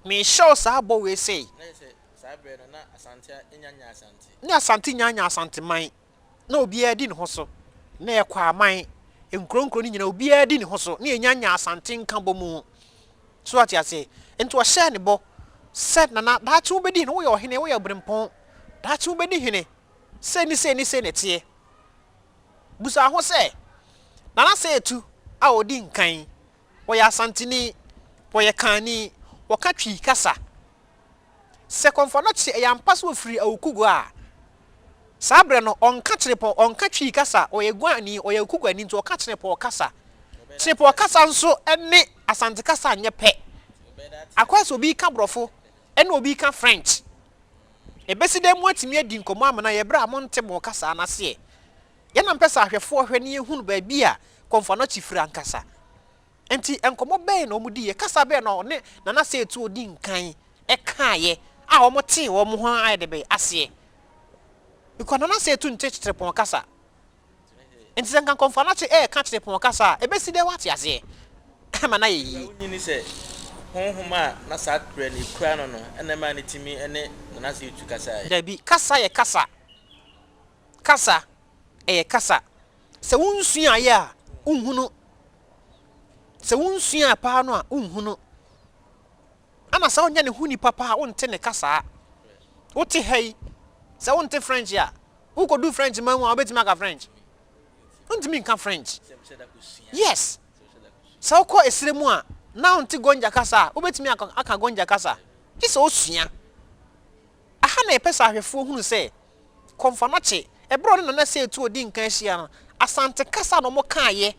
Mehyɛ wo saa bɔ wei sei. Na kyerɛ sɛ saa berɛ no na Asante nya nyɛ Asante. Ne Asante nya nyɛ Asanteman. na obiara di ne ho so, na yɛkɔ aman, nkuro nkuro no nyinaa obiara di ne ho so, na yɛnya nya Asante nkabɔ mu. So wate aseɛ? Nti ɔhyɛɛ ne bɔ sɛ, Nana, daakye wobɛdi hene, woyɛ ɔhene, woyɛ ɔberempɔn, daakye wobɛdi hene, sei ne sei ne sei na ɛteɛ. Busa ho sɛ, Nana Seetu a ɔdi nkan, ɔyɛ Asanteni, ɔyɛ Kaani, ɔka Twi kasa. Sɛ Kɔmfoanɔkye ɛyɛ ampa sɛ ɔfiri Awukugua a, saa berɛ no ɔnka Kyerepɔn, ɔnka Twi kasa, ɔyɛ Guani, ɔyɛ Awukuguani nti ɔka Kyerepɔn kasa. Kyerepɔn kasa nso ne Asante kasa nyɛ pɛ. Akɔyɛ sɛ obi reka Borɔfo ne obi reka French. Ɛbɛsi dɛn moatumi adi nkɔmmɔ amena yɛ berɛ a monte mo kasa no aseɛ? Yɛn na mpɛ sɛ ahwɛfoɔ hwɛ na yɛhunu baabi a Kɔmfoanɔkye firi ankasa. Enti nkɔmmɔ bɛn na wɔdiiɛ? Kasa bɛn na ɔne Nana Seetuo dii nkan kaeɛ a wɔtee wɔn ho ayɛ de bɛn aseɛ? Because Nana Seetu nte Kyerepɔn kasa. Nti sɛ nka Kɔmfo Anokye ɛɛka Kyerepɔn kasa a, ɛbɛsi dɛn woate aseɛ? Ama no ayɛ Na yie. wonnye nni sɛ honhom a na saa berɛ no ɛkura no no na ɛmaa no tumi ne Nana Seetu kasaeɛ? Dabi, kasa yɛ kasa. Kasa, ɛyɛ kasa. Sɛ wonsuaeɛ a, wonhunu. Sɛ wonsuaa paa no a, wonhunu. Ɛna sɛ wonyɛ ne ho nipa paa a, wonte ne kasaa. Wote ha yi, sɛ wonte French a, wokɔdu French man mu a, wobɛtumi aka French? Wontumi nka French. Yes. Sɛ wokɔ esire mu a, na wonte Gonja kasa a, wobɛtumi aka Gonja kasa? Gye sɛ wosua. Aha na yɛpɛ sɛ ahwɛfoɔ hunu sɛ, Kɔmfoanɔkye, ɛberɛ a ɔne Nana Seetuo dii nkan hyia no, Asante kasa na wɔkaeɛ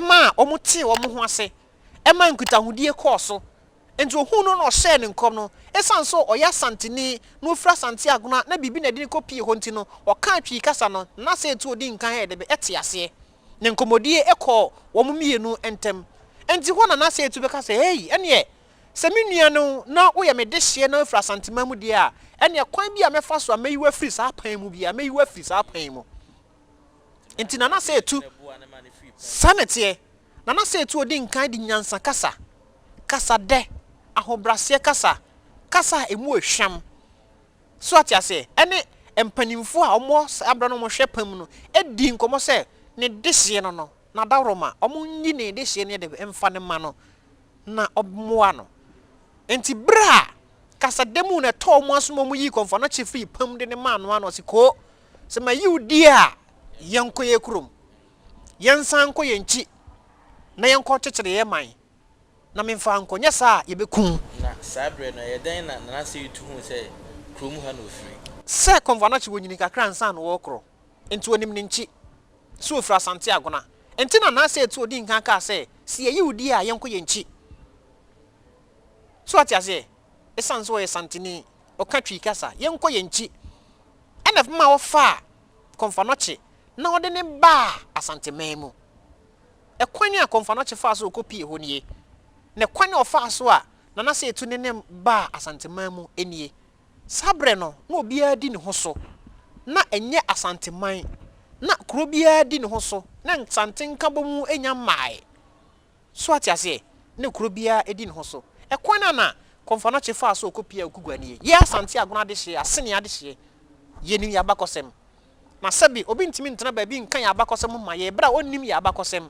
maa wɔtee wɔn ho ase, ɛmaa nkitahodie kɔɔ so. Enti ɔhuu no na ɔhyɛɛ no nkɔm no, ɛsiane sɛ ɔyɛ Asanteni na ɔfiri Asante Agona na biribi na ɛde no kɔpuee hɔ nti no, ɔkaa Twi kasa no, Nana Seetuo dii nkan yɛɛ dɛbɛ te aseɛ. Ne nkɔmmɔdie kɔɔ wɔn mmienu ntam. Enti hɔ na Nana Seetuo bɛka sɛ, Ei, ɛnneɛ Sɛ me nua ne wo na woyɛ me dehyeɛ na wofiri Asanteman mu deɛ a, ɛnneɛ kwan bi a mɛfa so a mɛyi wo afiri saa kwan mu biara, mɛyi wo afiri saa kwan mu. Nti Nana Seetu, saa na ɛteɛ. Nana Seetu ɔdi nkan de nyansa kasa, kasa dɛ, ahobraseɛ kasa, kasa a ɛmu ɛhwam, so ate aseɛ, ɛne mpanimfoɔ a wɔwɔ saa berɛ no wɔhwɛ pam no dii nkɔmmɔ sɛ ne dehyeɛ no no, n'adaworoma, wɔnyi ne dehyeɛ no yɛ dɛ mfa no ma no. na ɔmmoa no. Enti bere a kasada mu na ɛtɔɔ wɔn aso ma wɔyii Kɔmfoanɔkye firii pam de no maa no ara na ɔse, Koo, sɛ mayi wo die a, yɛnkɔ yɛn kurom. Yɛnsan nkɔ yɛn nkyi na yɛnkɔkyekyere yɛn man, na memfa nkɔ, nyɛ saa a yɛbɛku wo. Na saa berɛ no, ɛyɛ dɛn na Nana Seyi tu huu sɛ kurom ha na ɔfiri? Sɛ Kɔmfoanɔkye wɔnyini kakra ansa na wɔrekorɔ, enti ɔnim ne nkyi. Sɛ ɔfiri Asante Agona. Enti na Nana Seyi tu ɔdii nkan kaa sɛ, Sɛ yɛyi wo die a, yɛnkɔ yɛn nkyi. So wate aseɛ? Ɛsiane sɛ ɔyɛ Santeni, ɔka Twi kasa, yɛnkɔ yɛn nkyi. Ɛna ɛma ɔfaa Kɔmfoanɔkye na ɔde no baa Asanteman mu. Ɛkwan a Kɔmfoanɔkye faa so kɔpuee hɔ nie, na ɛkwan a ɔfaa so a Nana Seetu ne no baa Asanteman mu nie. Saa berɛ no, na obiara di ne ho so. Na ɛnyɛ Asanteman. Na kuro biara di ne ho so. Na Nsante nkabɔmu nnya mmaeɛ. So ate aseɛ? Na kuro biara di ne ho so. Ɛkwan a na Kɔmfoanɔkye faa so kɔpuee Akugua nie. Yɛn Asante Agona adehyeɛ, Asene adehyeɛ, yɛnim yɛn abakɔsɛm. Na sɛbe obi ntumi ntena baabi nka yɛn abakɔsɛm mma yɛn berɛ a ɔnnim yɛn abakɔsɛm.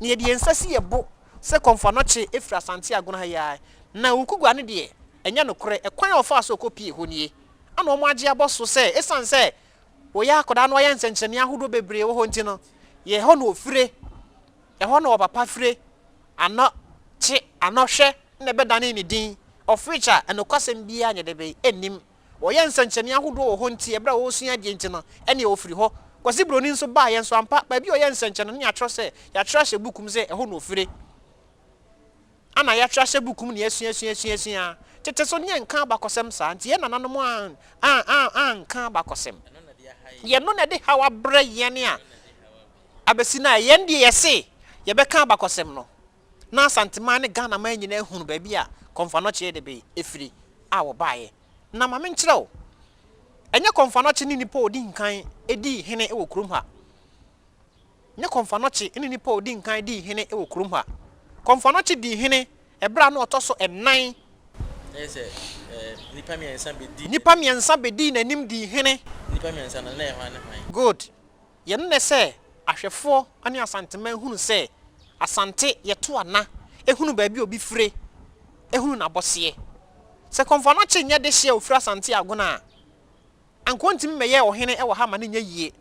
Na yɛde yɛn nsa si yɛn bo sɛ Kɔmfo Anɔkye firi Asante Agona ha yi ara. Na Wukugua no deɛ, ɛnyɛ nokorɛ. Ɛkwan a ɔfaa so kɔpuee hɔ nie. Ɛna wɔagye abɔ so sɛ ɛsiane sɛ ɔyɛ akwadaa na wayɛ nsɛnkyerɛnneɛ ahodoɔ bebree wɔ hɔ nti no, yɛ ɛhɔ na ɔfire. Ɛhɔ na ɔpapa fire. Anɔkye, Anɔhwɛ na ɛbɛdanee ne din. Of which a, ɛnokwasɛm biara nyɛ dɛbɛn, ɛnnim. Wɔyɛ nsɛnkyerɛnne ahodoɔ wɔ hɔ nti, ɛberɛ a wɔresua adeɛ nti no, ɛnneɛ wɔfiri hɔ. Kwasi Broni nso baeɛ nso ampa, baabi a ɔyɛ nsɛnkyerɛnne no yɛatwerɛ sɛ, yɛatwerɛ ahyɛ book mu sɛ ɛhɔ na ɔfire. Ana yɛatwerɛ ahyɛ book mu na yɛasua sua sua sua. Tete so ne yɛnka abakɔsɛm saa, nti yɛn nananom an, an, an, anka abakɔsɛm. Yɛno na ɛde haw abrɛ yɛn a abɛsi no a yɛn deɛ yɛse yɛbɛka abakɔsɛm no. Na Asanteman ne Ghanaman nyinaa hunu baabi a Kɔmfo Anɔkye de be firi a wɔbaeɛ. Na ma menkyerɛ wo, ɛnyɛ Kɔmfo Anɔkye ne nipa a ɔdi nkan dii hene wɔ kurom ha. Nyɛ Kɔmfo Anɔkye ne nipa a ɔdi nkan dii hene wɔ kurom ha. Kɔmfo Anɔkye dii hene ɛberɛ a na ɔtɔ so nnan. Ɛyɛ sɛ nnipa mmiɛnsa bɛdii. Nnipa mmiɛnsa bɛdii n'anim dii hene. Nnipa mmiɛnsa no, na ɛyɛ hwan ne hwan? Good. Yɛn nnɛ sɛ ahwɛfoɔ ne Asanteman hunu sɛ Asante yɛto ana hunu baabi a obi fire hunu n'abɔseɛ. Sɛ Kɔmfo Anokye nyɛ dehyeɛ a ɔfiri Asante Agona a, anka ɔntumi mmɛyɛ ɔhene wɔ ha ma no nyɛ yie.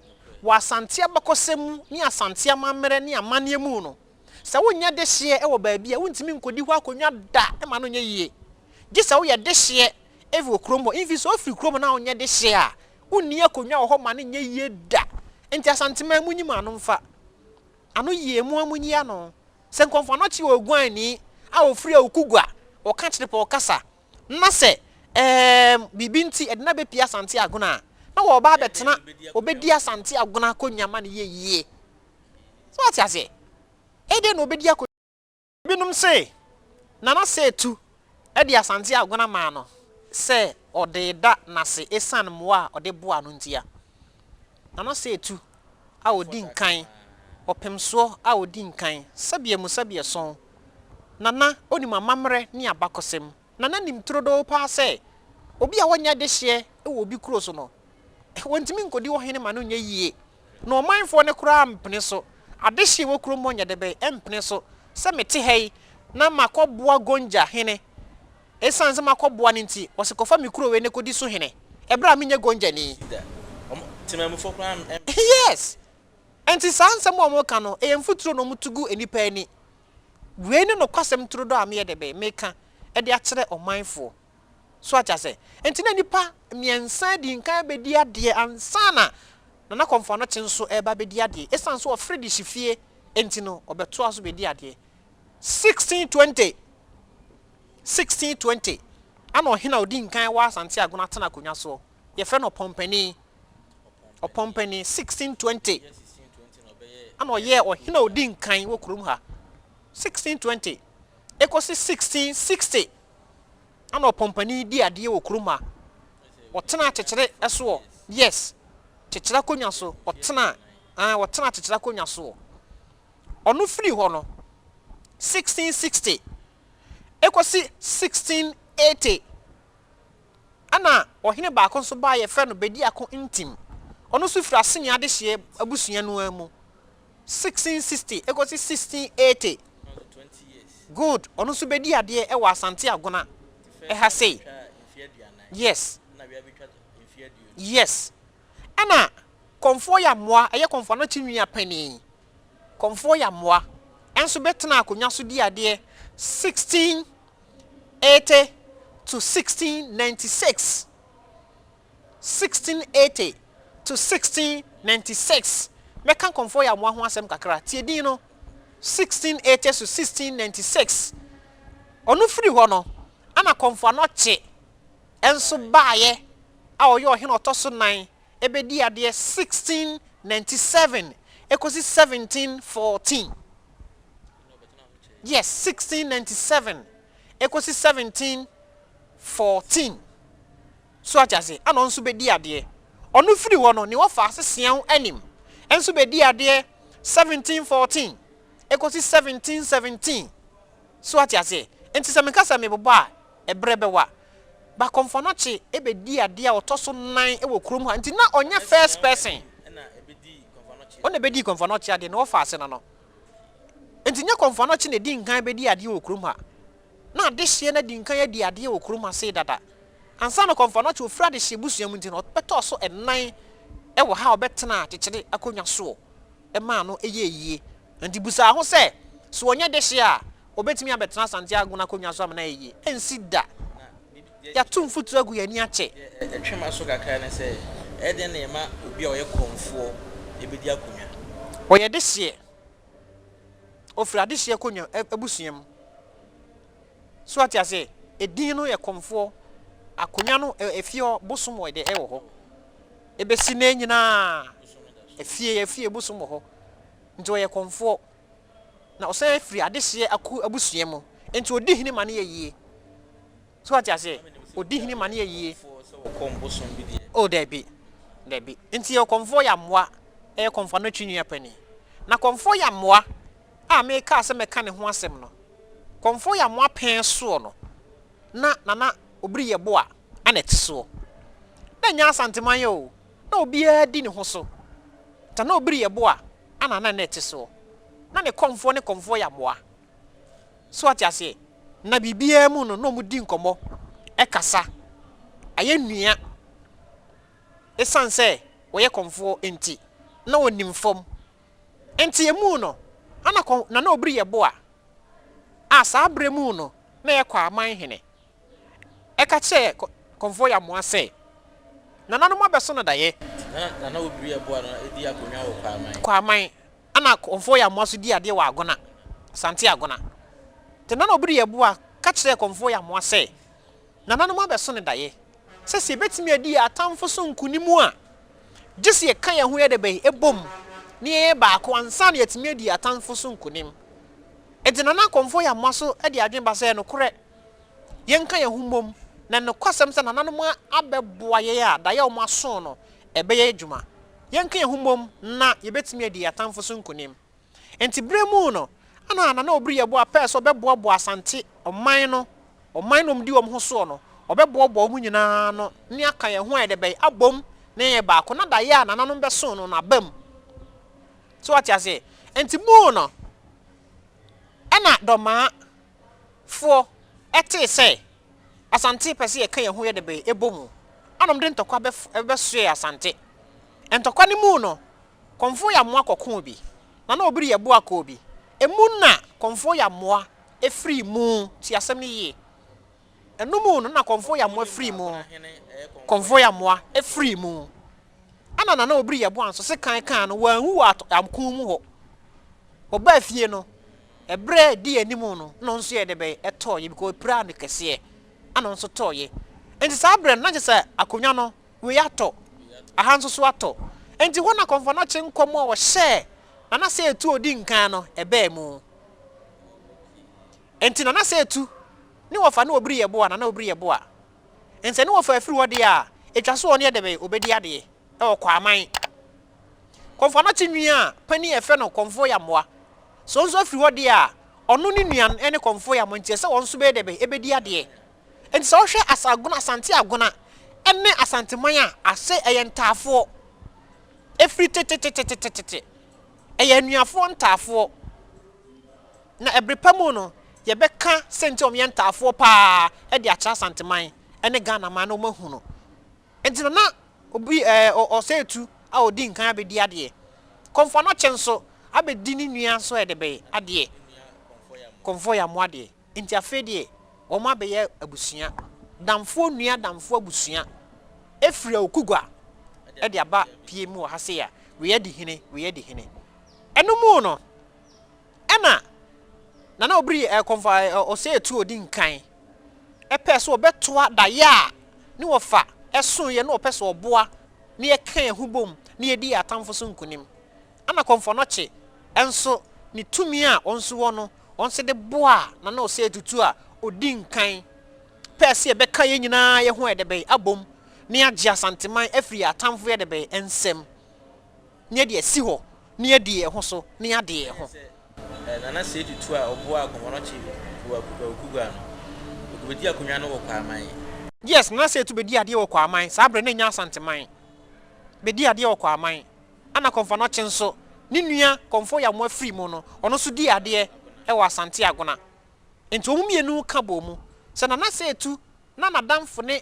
Wɔ Asante abakɔsɛm mu ne Asante amammerɛ ne amanneɛ mu no, sɛ wonyɛ dehyeɛ wɔ baabi a, wontumi nkɔdi hɔ akonnwa da ma no nyɛ yie. Gye sɛ woyɛ dehyeɛ wɔ kurom hɔ. Mfi sɛ wofiri kurom na wonyɛ dehyeɛ a, Wonni akonnwa wɔ hɔ ma no nyɛ yie da. Nti Asanteman monyi mo ano mfa ano yie, mo ara monyi ano. Sɛ Nkɔmfo Anɔkye yɛ oguanni a ɔfiri Awukugua, ɔka Kyerepɔw kasa, na sɛ ɛɛm biribi nti ɛde no abɛpie Asante Agona a, na wɔreba abɛtena, ɔbɛdi Asante Agona akonnwa ma no yɛ yie. So wate aseɛ? Ɛdeɛn na ɔbɛdi akonnwa? Binom se Nana Seetu de Asante Agona maa no sɛ ɔde reda n'ase esiane mmoa a ɔde boaa no ntia. Nana Seetu a ɔdi nkan, ɔpemsoɔ a ɔdi nkan, sɛbeɛ mu sɛbeɛ sɔn. Nana ɔnim amammerɛ ne abakɔsɛm. Nana nim turodoo paa sɛ, obi a ɔnyɛ adehyeɛ wɔ obi kuro so no, wɔntumi nkɔdi hɔ hene ma no nyɛ yie. Na ɔmanfoɔ no koraa mpene so. Adehyeɛ wɔ kurom hɔ nyɛ dɛbɛn mpene so sɛ mete ha yi na makɔboa Gonja hene. Esiane sɛ makɔboa no nti, wɔse kɔfa me kuro wei na kɔdi so hene, ɛberɛ a menyɛ Gonjani. Da. Wɔn, Temanmufoɔ koraa mpene. Yes! Enti saa nsɛm a wɔka no, ɛyɛ mfuturo na wɔto gu nnipa ani. Wei ne nokwasɛm turodoo a meyɛ dɛbɛn meka de akyerɛ ɔmanfoɔ. So ate aseɛ? Enti na nnipa mmiɛnsa adi nkan abɛdi adeɛ ansa na Nana Kɔmfo Anokye nso reba abɛdi adeɛ. Esiane sɛ ɔfiri Dehye fie nti no, ɔbɛtoaa so bɛdii adeɛ. 1620, 1620, ɛna ɔhene a ɔdi nkan wɔ Asante Agona tena akonnwa soɔ. Yɛfrɛ no Ɔpɔnpanin. Ɔpɔnpanin, 1620, ɛna ɔyɛɛ ɔhene a ɔdi nkan wɔ kurom ha. 1620 ɛkɔsi 1660. Ɛna ɔpɔmpani di adeɛ wɔ kurom ha. Ɔtena kyekyere soɔ. Yes. Kyekyere akonnwa so. Ɔtena, ah, ɔtena kyekyere akonnwa soɔ. Ɔno firi hɔ no, 1660 ɛkɔsi 1680, ɛna ɔhene baako nso baa yɛfrɛ no Bediako Ntim. Ɔno nso firi Asene adehyeɛ abusua no ara mu. 1660 ɛkɔsi 1680. Good, ɔno nso bɛdi adeɛ ɛwɔ Asante Agona ɛha sei. Yes. Ɛna Kɔmfoɔ Yamoa, ɛyɛ Kɔmfoɔ Anokye nua panin. Kɔmfoɔ Yamoa ɛnso bɛtena akonnwa so di adeɛ 1680 to 1696. 1680 to 1696. Mɛka Kɔmfoɔ Yamoa ho asɛm kakra. Tie din no, 1680 to 1696. Ɔno firi hɔ no, ɛna Kɔmfoɔ Anokye nso baeɛ a ɔyɛ ɔhene ɔtɔ so nan ɛbɛdi adeɛ 1697 ɛkɔsi 1714. Yes, 1697 ɛkɔsi 1714. So ate ase? Ɛna ɔno nso bɛdi adeɛ. Ɔno firi hɔ no, ne wɔfa ase Seaw anim nso bɛdi adeɛ 1714 ɛkɔsi 1717. So ate aseɛ? Nti sɛ meka sɛ mebobɔ a, ɛberɛ bɛwa. Ba Kɔmfo Anokye bɛdi adeɛ a ɔtɔ so nan wɔ kurom ha. Nti na ɔnyɛ first person. Ɔna ɛbɛdii Kɔmfo Anokye adeɛ, ne wɔfa ase no no. Nti nyɛ Kɔmfo Anokye na ɛdi nkan bɛdi adeɛ wɔ kurom ha. Na adehyeɛ no adi nkan adi adeɛ wɔ kurom ha sei dada. Ansa na Kɔmfo Anokye ɔfiri adehyeɛ busua mu nti no, ɔbɛtɔɔ so nnan wɔ ha a ɔbɛtenaa kyekyere akonnwa soɔ maa no yɛɛ yie. Nti busaa ho sɛ, so ɔnyɛ dehyeɛ a, ɔbɛtumi abɛtena Asante Agona akonnwa so ama no ayɛ yie? Ɛnsi da. Yɛato mfuturo agu yɛn ani akyɛ. Deɛ ɛtwe m'aso kakra ne sɛ, ɛyɛ dɛn na yɛma obi a ɔyɛ kɔmfoɔ bɛdi akonnwa? Ɔyɛ dehyeɛ. Ɔfiri adehyeɛ akonnwa abusua mu. So ate aseɛ? Edin no yɛ kɔmfoɔ. Akonnwa no, efie hɔ, bosom wɔ deɛ ɛwɔ hɔ. Ebesi nnɛ nyinaa, efie, efie bosom wɔ hɔ. Nti ɔyɛ kɔmfoɔ. Na ɔsan firi adehyeɛ aku abusua mu. Nti ɔdi hene ma no yɛ yie. So ate aseɛ? Ɔdi hene ma no yɛ yie. Oh, dabi. Dabi. Nti yɛ kɔmfoɔ yɛ amoa. Ɛyɛ kɔmfoɔ anɔtwe nua panin. Na kɔmfoɔ yɛ amoa a mekaa sɛ mɛka ne ho asɛm no, kɔmfoɔ yɛ amoa pɛn soɔ no, na Nana Obiri Yeboah na ɛte soɔ. Na ɛnyɛ Asanteman o, na obiara di ne ho so. Nana Obiri Yeboah na na ɛte soɔ. Na ne kɔmfoɔ ne kɔmfoɔ yɛ amoa. So ate aseɛ? Na biribiara mu no, na wɔdi nkɔmmɔ, ɛkasa, ayɛ nua. Ɛsiane sɛ wɔyɛ kɔmfoɔ nti, na wɔnim fam. Enti emu no, ana kɔ Nana Obiri Yeboah a saa berɛ mu no na ɛyɛ Kwaaman hene, ɛka kyerɛɛ Kɔmfoɔ Yamoah sɛ, Nananom abɛso no daeɛ. Na Nana Obiri Yeboah no di akonnwa wɔ Kwaaman. Kwaaman, ɛna Kɔmfoɔ Yamoah nso di adeɛ wɔ Agona, Asante Agona. Nti Nana Obiri Yeboah ka kyerɛɛ Kɔmfoɔ Yamoah sɛ, Nananom abɛso no daeɛ sɛ sɛ yɛbɛtumi adi yɛn atamfo so nkonim a, gye sɛ yɛka yɛn ho yɛ dɛ bɛn? Bom, na yɛyɛ baako ansa na yɛatumi adi yɛn atamfo so nkonim. Enti Nana Akɔmfoɔ Yamoah so de adwene ba sɛ, Nokorɛ, yɛnka yɛn ho mmom, na nokwasɛm sɛ nananom abɛboa yɛn a, daeɛ a wɔaso no, ɛbɛyɛ adwuma. Yɛnka yɛn ho mmom na yɛbɛtumi adi yɛn atamfo so nkonim. Enti berɛ mu no, ana Nana Obiri Yeboah pɛɛ sɛ ɔbɛboaboa Asante ɔman no, ɔman no a wɔdi wɔn ho soɔ no, ɔbɛboaboa wɔn nyinaa ano ne aka yɛn ho ayɛ dɛ bɛn abom na yɛayɛ baako na daeɛ a nananom bɛsoo no no aba mu. So wate aseɛ? Enti mu no, ɛna Dɔmaa foɔ tee sɛ Asante pɛ sɛ yɛka yɛn ho yɛ dɛ bɛn bɔ mu. Ɛna wɔde ntɔkwa bɛsoɛɛ Asante. Ntɔkwa no mu no, Kɔmfoɔ Yamoa kɔkoo bi, na na Obiri Yeboah kɔɔ bi. Emu na Kɔmfoɔ Yamoa firii mu. Tie asɛm no yie. Ɛno mu no na Kɔmfoɔ Yamoa firii mu. Kɔmfoɔ Yamoa firii mu. Ɛna Nana Obiri Yeboah nso sekan kaa no, wanwu wɔ ako mu hɔ. Ɔbaa fie no, ɛberɛ a ɛdii anim no, na ɔno nso yɛɛ dɛ bɛn? Ɛtɔeɛ because ɔpiraa no kɛseɛ. Ɛna ɔno nso tɔeɛ. Nti saa berɛ no, na kyerɛ sɛ akonnwa no, wei atɔ, aha nso so atɔ. Enti hɔ na Kɔmfoanɔkye nkɔm a ɔhyɛɛ Nana Seetu a ɔdi nkan no, ɛbaa mu. Enti Nana Seetu ne wɔfa ne Obiri Yeboah, Nana Obiri Yeboah. Enti sɛ ne wɔfa afiri hɔ deɛ a, ɛtwa so ɔno yɛ dɛ bɛn? Ɔbɛdi adeɛ wɔ Kwaman. Kɔmfoanɔkye nua panin a yɛfrɛ no Kɔmfoɔ Yamoah, sɛ ɔno nso afiri hɔ deɛ a, ɔno ne nua ne Kɔmfoɔ Yamoah, nti ɛsɛ sɛ wɔn nso bɛyɛ dɛ bɛn? Ɛbɛdi adeɛ. Enti sɛ wohwɛ Asagona, Asante Agona ne Asanteman a, ase ɛyɛ ntaafoɔ. Ɛfiri tetetetetete, ɛyɛ anuafoɔ ntaafoɔ. Na ɛbere pa mu no, yɛbɛka sɛ nti a wɔyɛ ntaafoɔ pa ara de akyerɛ Asanteman ne Ghanaman na wɔahu no. Enti na na obi ɛɛ Ɔsɛetu a ɔdi nkan abɛdi adeɛ. Kɔmfoɔ Anɔkye nso abɛdi ne nua nso ɛde adeɛ. Kɔmfoɔ Yamoa adeɛ. Enti afei deɛ wɔabɛyɛ abusua, damfoɔ nua damfoɔ abusua firi Awukugua de aba pie mu wɔ ha sei a, wei adi hene, wei adi hene. Ɛno mu no, ɛna Nana Obiri Kɔmfo Osei-Tuo ɔdi nkan pɛɛ sɛ ɔbɛtoa daeɛ a ne wɔfa soeɛ na ɔpɛ sɛ ɔboa na yɛka yɛn ho bom na yɛdi yɛn atamfo so nkonim. Ɛna Kɔmfo Anɔkye nso ne tumi a ɔno nso wɔ no, ɔno nso de boaa Nana Osei Tutu a ɔdi nkan pɛɛ sɛ yɛbɛka yɛn nyinaa yɛn ho ɛdɛbɛn abom na yɛagye Asanteman afiri yɛn atamfo yɛdɛbɛn nsam na yɛde asi hɔ na yɛadi yɛn ho so na yɛade yɛn ho. Nana Osei Tutu a ɔboaa Kɔmfo Anɔkye wɔ Awukugua no, ɔkɔbɛdii akonnwa no wɔ Kwaman. Yes, Nana Osei Tutu bɛdii adeɛ wɔ Kwaman, saa berɛ no na ɛnyɛ Asanteman, bɛdii adeɛ wɔ Kwaman. Ɛna Kɔmfo Anɔkye nso, ne nua Kɔmfo Yamoah firi mu no, ɔno nso dii adeɛ wɔ Asante Agona. Nti wɔn mmienu ka bɔɔ mu sɛ Nana Seetu na n'adamfo ne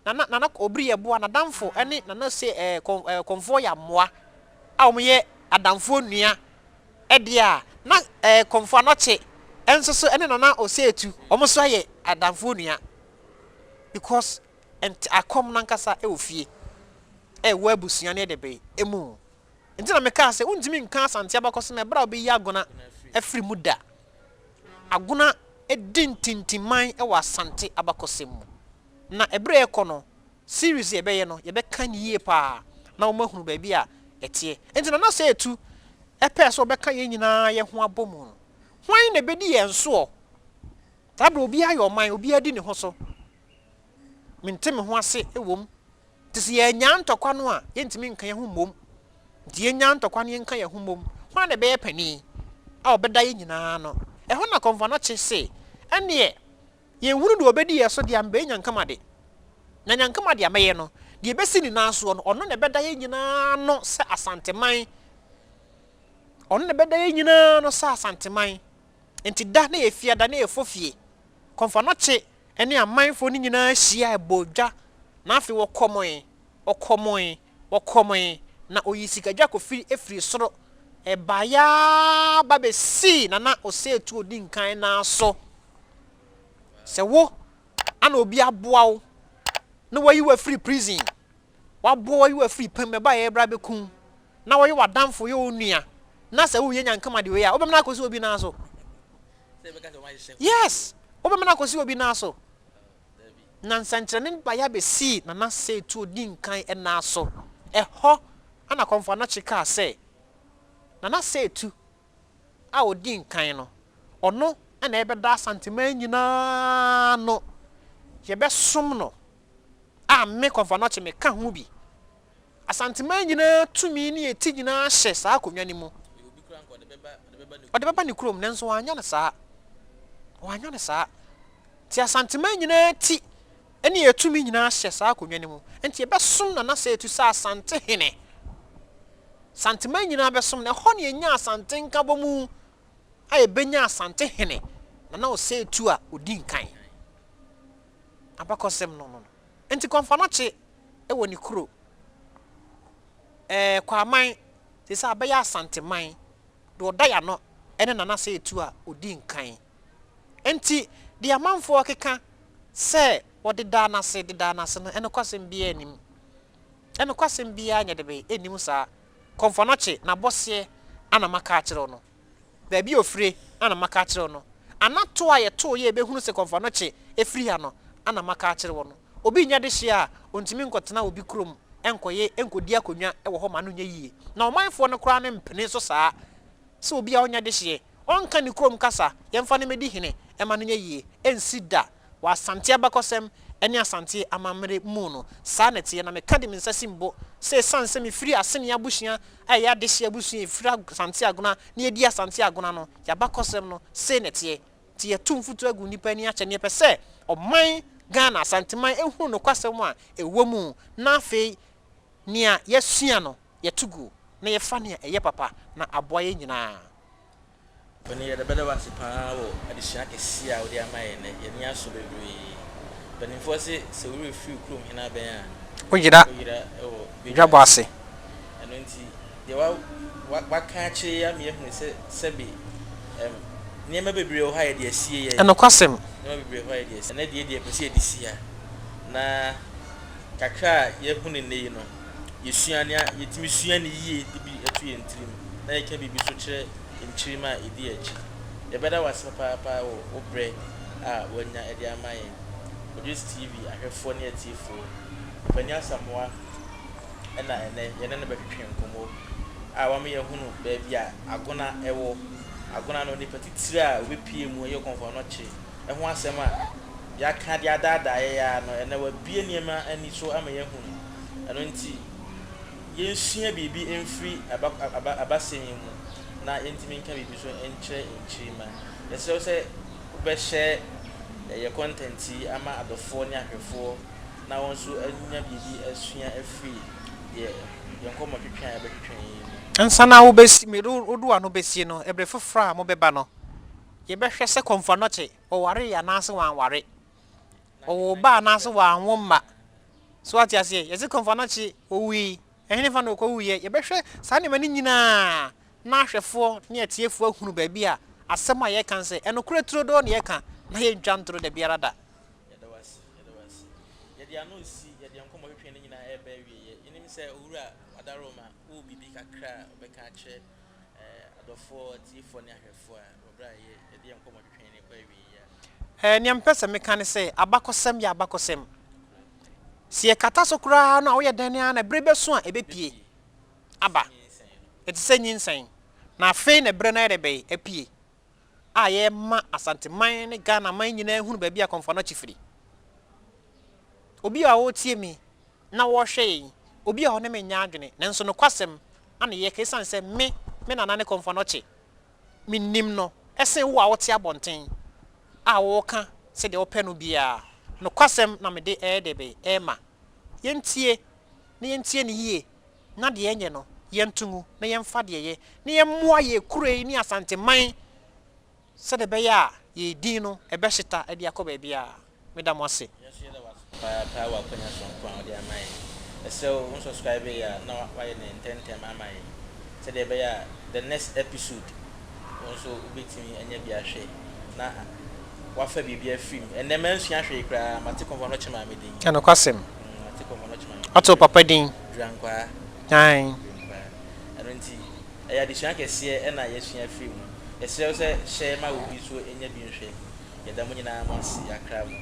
Nana Nana Obiri Yeboah, n'adamfo ne Nana Se ɛɛ Kɔm ɛɛ Kɔmfoɔ Yamoah a wɔyɛ adamfoɔ nua deɛ a, na ɛɛ Kɔmfo Anɔkye nso so ne Nana Oseetu, wɔn nso ayɛ adamfoɔ nua because Nti akɔm no ankasa wɔ fie ɛwɔ abusua no ɛdɛbɛn mu. Nti na mekaa sɛ wontumi nka Asante abakɔsɛm ɛberɛ a wobɛyi Agona afiri mu da. Agona di ntintimman wɔ Asante abakɔsɛm mu. Na ɛberɛ ɛrekɔ no, series a yɛbɛyɛ no, yɛbɛka no yie paa na wɔahunu baabi a ɛteɛ. Nti Nana Sɛɛtu pɛɛ sɛ ɔbɛka yɛn nyinaa yɛn ho abɔ mu no, hwan na ɛbɛdi yɛn soɔ? Saa berɛ obiara yɛ ɔman, obiara di ne ho so. Mente me ho ase wom. Nti sɛ yɛannyaa ntɔkwa no a, yɛntumi nka yɛn ho mmom. Nti yɛnnyaa ntɔkwa no yɛnka yɛn ho mmom. Hwan na ɛbɛyɛ panin a ɔbɛda yɛn nyinaa ano? Ɛhɔ na Kɔmfo Anokye se, Ɛnneɛ, yɛnhunu deɛ ɔbɛdi yɛn so deɛ a, mebɛyɛ Nyankamade. Na Nyankamade a mɛyɛ no, deɛ ɛbɛsi ne nan soɔ no, ɔno na ɛbɛda yɛn nyinaa ano sɛ Asanteman. Ɔno na ɛbɛda yɛn nyinaa ano sɛ Asanteman. Nti da na yɛ fiada na yɛ fɔ fie. Kɔmfo Anokye ne amanfoɔ no nyinaa hyiae bɔɔ dwa, na afei wɔkɔmoe, wɔkɔmoe, wɔkɔmoe, na ɔyii sikadwa kofiri firii soro baeɛ ara ba bɛsii Nana Osei Tuo di nkan nan so. Sɛ wo ana obi aboa wo na wayi wo afiri prison, waboa wo ayi wo afiri pam, ɛbaeɛ bra bɛku wo, na wɔyɛ w'adamfo, yɛ wo nua, na sɛ woreyɛ nyankama de wei a, wobɛmena akɔsi obi nan so? Yes! Wobɛmena akɔsi obi nan so? Na nsɛnkyerɛnne baeɛ abɛsii Nana Seetuo di nkan nan so. Ɛhɔ na Kɔmfo Anokye kaa sɛ, Nana Seetu a ɔdi nkan no, ɔno na ɛbɛda Asanteman nyinaa ano. Yɛbɛsom no a me Kɔmfo Anokye meka ho bi. Asanteman nyinaa tumi ne yɛn ti nyinaa hyɛ saa akonnwa no mu. Ɔde bɛba ne kurom, nanso wanyɛ no saa. Wanyɛ no saa. Nti Asanteman nyinaa ti ne yɛn tumi nyinaa hyɛ saa akonnwa no mu. Nti yɛbɛsom Nana Seetu sɛ Asantehene. Asanteman nyinaa bɛsom no. Ɛhɔ na yɛnya Asante nkabɔmu a yɛbɛnya Asantehene Nana Oseetu a ɔdi nkan. Abakɔsɛm no no no. Nti Kɔmfɔnɔkye wɔ ne kuro. Ɛɛ Kwaman, seesei abɛyɛ Asanteman. Deɛ ɔda yɛn ano ne Nana Seetu a ɔdi nkan. Enti, deɛ amanfoɔ rekeka sɛ wɔdedaa no ase, dedaa no ase no, nokwasɛm biara nnim. Nokwasɛm biara nyɛ debɛn nnim saa. Kɔmfoanɔkye, n'abɔseɛ na maka akyerɛ wo no. Baabi a ɔfire na maka akyerɛ wo no. Anatoɔ a yɛtooeɛ a yɛbɛhunu sɛ Kɔmfoanɔkye firi ha no na maka akyerɛ wo no. Obi nnya dehyeɛ a, ɔntumi nkɔtena obi kurom nkɔyɛ, nkɔdi akonnwa wɔ hɔ ma no nyɛ yie. Na ɔmanfoɔ no koraa no mpene so saa sɛ obi a ɔnnya dehyeɛ Ɔnka ne kurom kasa, yɛmfa no mmɛdi hene mma no nyɛ yie. Ɛnsi da. Wɔ Asante abakɔsɛm ne Asante amammere mu no, saa na ɛteɛ. Na meka de me nsa si me bo sɛ ɛsiane sɛ mefiri Asenea abusua a ɛyɛ adehyeɛ abusua a ɛfiri Asante Agona na yɛdi Asante Agona no, yɛn abakɔsɛm no, sei na ɛteɛ. Nti yɛto mfuturo agu nnipa ani akyɛ na yɛpɛ sɛ ɔman Ghana, Asanteman hunu nokwasɛm a ɛwɔ mu na afei nea yɛasua no, yɛto gu na yɛfa nea ɛyɛ papa na aboa yɛn nyinaa. Panin, yɛda bɛda wo ase paa wɔ adesua kɛseɛ a wode ama yɛn nnɛ. Yɛn ani asɔ bebree. Mpanimfoɔ se sɛ wo werɛ firi kurom hene abɛn a, Woyera woyera wɔ badwa dwabɔ ase. ase. Ɛno nti, deɛ wa, wa, waka akyerɛ yi ama yɛahunu sɛ sɛbe ɛm, nneɛma bebree wɔ hɔ a yɛde asie yɛn. Nokwasɛm. Nneɛma bebree wɔ hɔ a yɛde asie. Ɛnnɛ deɛ deɛ yɛpɛ sɛ yɛde si ha. Na kakra a yɛahu no nnɛ yi no, yɛsua nea yɛtumi sua no yie de bi to yɛn tirim na yɛka biribi nso kyerɛ nkyirimma a ɛdi yɛn akyi. Yɛbɛda wo ase papaapa wɔ wo berɛ a woanya de ama yɛn. Odwes TV ahwɛfoɔ ne atiefoɔ, Ɔpanin Asamoah na ɛnnɛ yɛne no bɛtwetwe nkɔmmɔ a wama yɛahunu baabi a Agona wɔ. Agona no, nipa titire a ɔbɛpue mu yɛ Kɔmfoanɔkye ho asɛm a yɛaka de adaadaa yɛn ara no, ɛnnɛ wabue nneɛma ani so ama yɛahunu. Ɛno nti, yɛnsua biribi mfiri aba, aba, abasɛm yi mu na yɛntumi nka biribi nso nkyerɛ nkyirimma. Yɛsrɛ wo sɛ wobɛhyɛ yɛn content yi ama adɔfoɔ ne ahwɛfoɔ na wɔn nso anya biribi asua afiri deɛ yɛn nkɔmmɔtwetwe a yɛbɛtwetwe yi mu. Ansa na wobɛsi, mede wo wode w'ano bɛsi no, ɛberɛ foforɔ a mobɛba no, yɛbɛhwɛ sɛ Kɔmfoanɔkye, ɔwaree anaase wanware. Ɔwoo ba anaase wanwo mma. So wate aseɛ? Yɛse Komfo Anokye owui, ɛhenefa na ɔkɔwuiɛ? Yɛbɛhwɛ saa nneɛma no nyinaa na ahwɛfoɔ ne atiefoɔ ahunu baabi a asɛm a yɛreka no sɛ ɛnokorɛ turodoo na yɛreka na yɛntwa ntoro dabiara da. Yɛda wo ase, yɛda wo ase. Yɛde ano resi, yɛde yɛn nkɔmmɔtwetwe no nyinaa reba awieɛ. Yɛnim sɛ Owura Adaroma wowɔ biribi kakra a wobɛka akyerɛ adɔfoɔ, atiefoɔ ne ahwɛfoɔ a wɔ berɛ a yɛde yɛn nkɔmmɔtwetwe no rekɔ awieɛ a. Nea mepɛ sɛ meka ne sɛ abakɔsɛm yɛ abakɔsɛm. Sɛ yɛkata so koraa no a, woyɛ dɛn ara na bere bɛso a ebepue aba. Ɛte sɛ nyinsɛn. Na afei na bere no ayɛ dɛ bɛn? Apue. A yɛrema Asanteman ne Ghanaman nyinaa hunu baabi a Kɔmfo Anokye firi. Obi a ɔretie me na ɔrehwɛ yɛn, obi a ɔne me nyɛ adwene, nanso nokwasɛm na yɛreka esiane sɛ me, me nana ne Kɔmfo Anokye. Menim no sen wo a wote abɔnten a woreka sɛdeɛ wopɛ no biara. Nokwasɛm na mede reyɛ dɛ bɛn? Rema. Yɛntie, na yɛntie no yie, na deɛ ɛnyɛ no, yɛnto ngu, na yɛmfa deɛ ɛyɛ, na yɛmmoa yɛn kuro yi ne Asanteman sɛdeɛ ɛbɛyɛ a yɛn din no ɛbɛhyeta de akɔ baabiara. Meda mo ase. Yɛn nso yɛda wo ase papaapa wɔ akwanya soronko a wode ama yɛn. Yɛsrɛ wo, wo nsubscribe yɛ a na woayɛ no ntɛmntɛm ama yɛn sɛdeɛ ɛbɛyɛ a the next episode wo nso wobɛtumi anya bi ahwɛ na woafa biribi afiri mu. Ɛnnɛ mansua hwee koraa, mate Kɔmfɔ Anokye Maame din. Nokwasɛm. Mate Kɔmfɔ Anokye Maame din. Woate wo papa din. Durankwaa. Ae. Durankwaa. Ɛno nti, ɛyɛ adesua kɛseɛ na yɛasua afiri mu. Yɛsrɛ wo sɛ hyɛ ma obi nso nya bi nhwɛ. Yɛda mo nyinaa mo ase, yɛakra mo.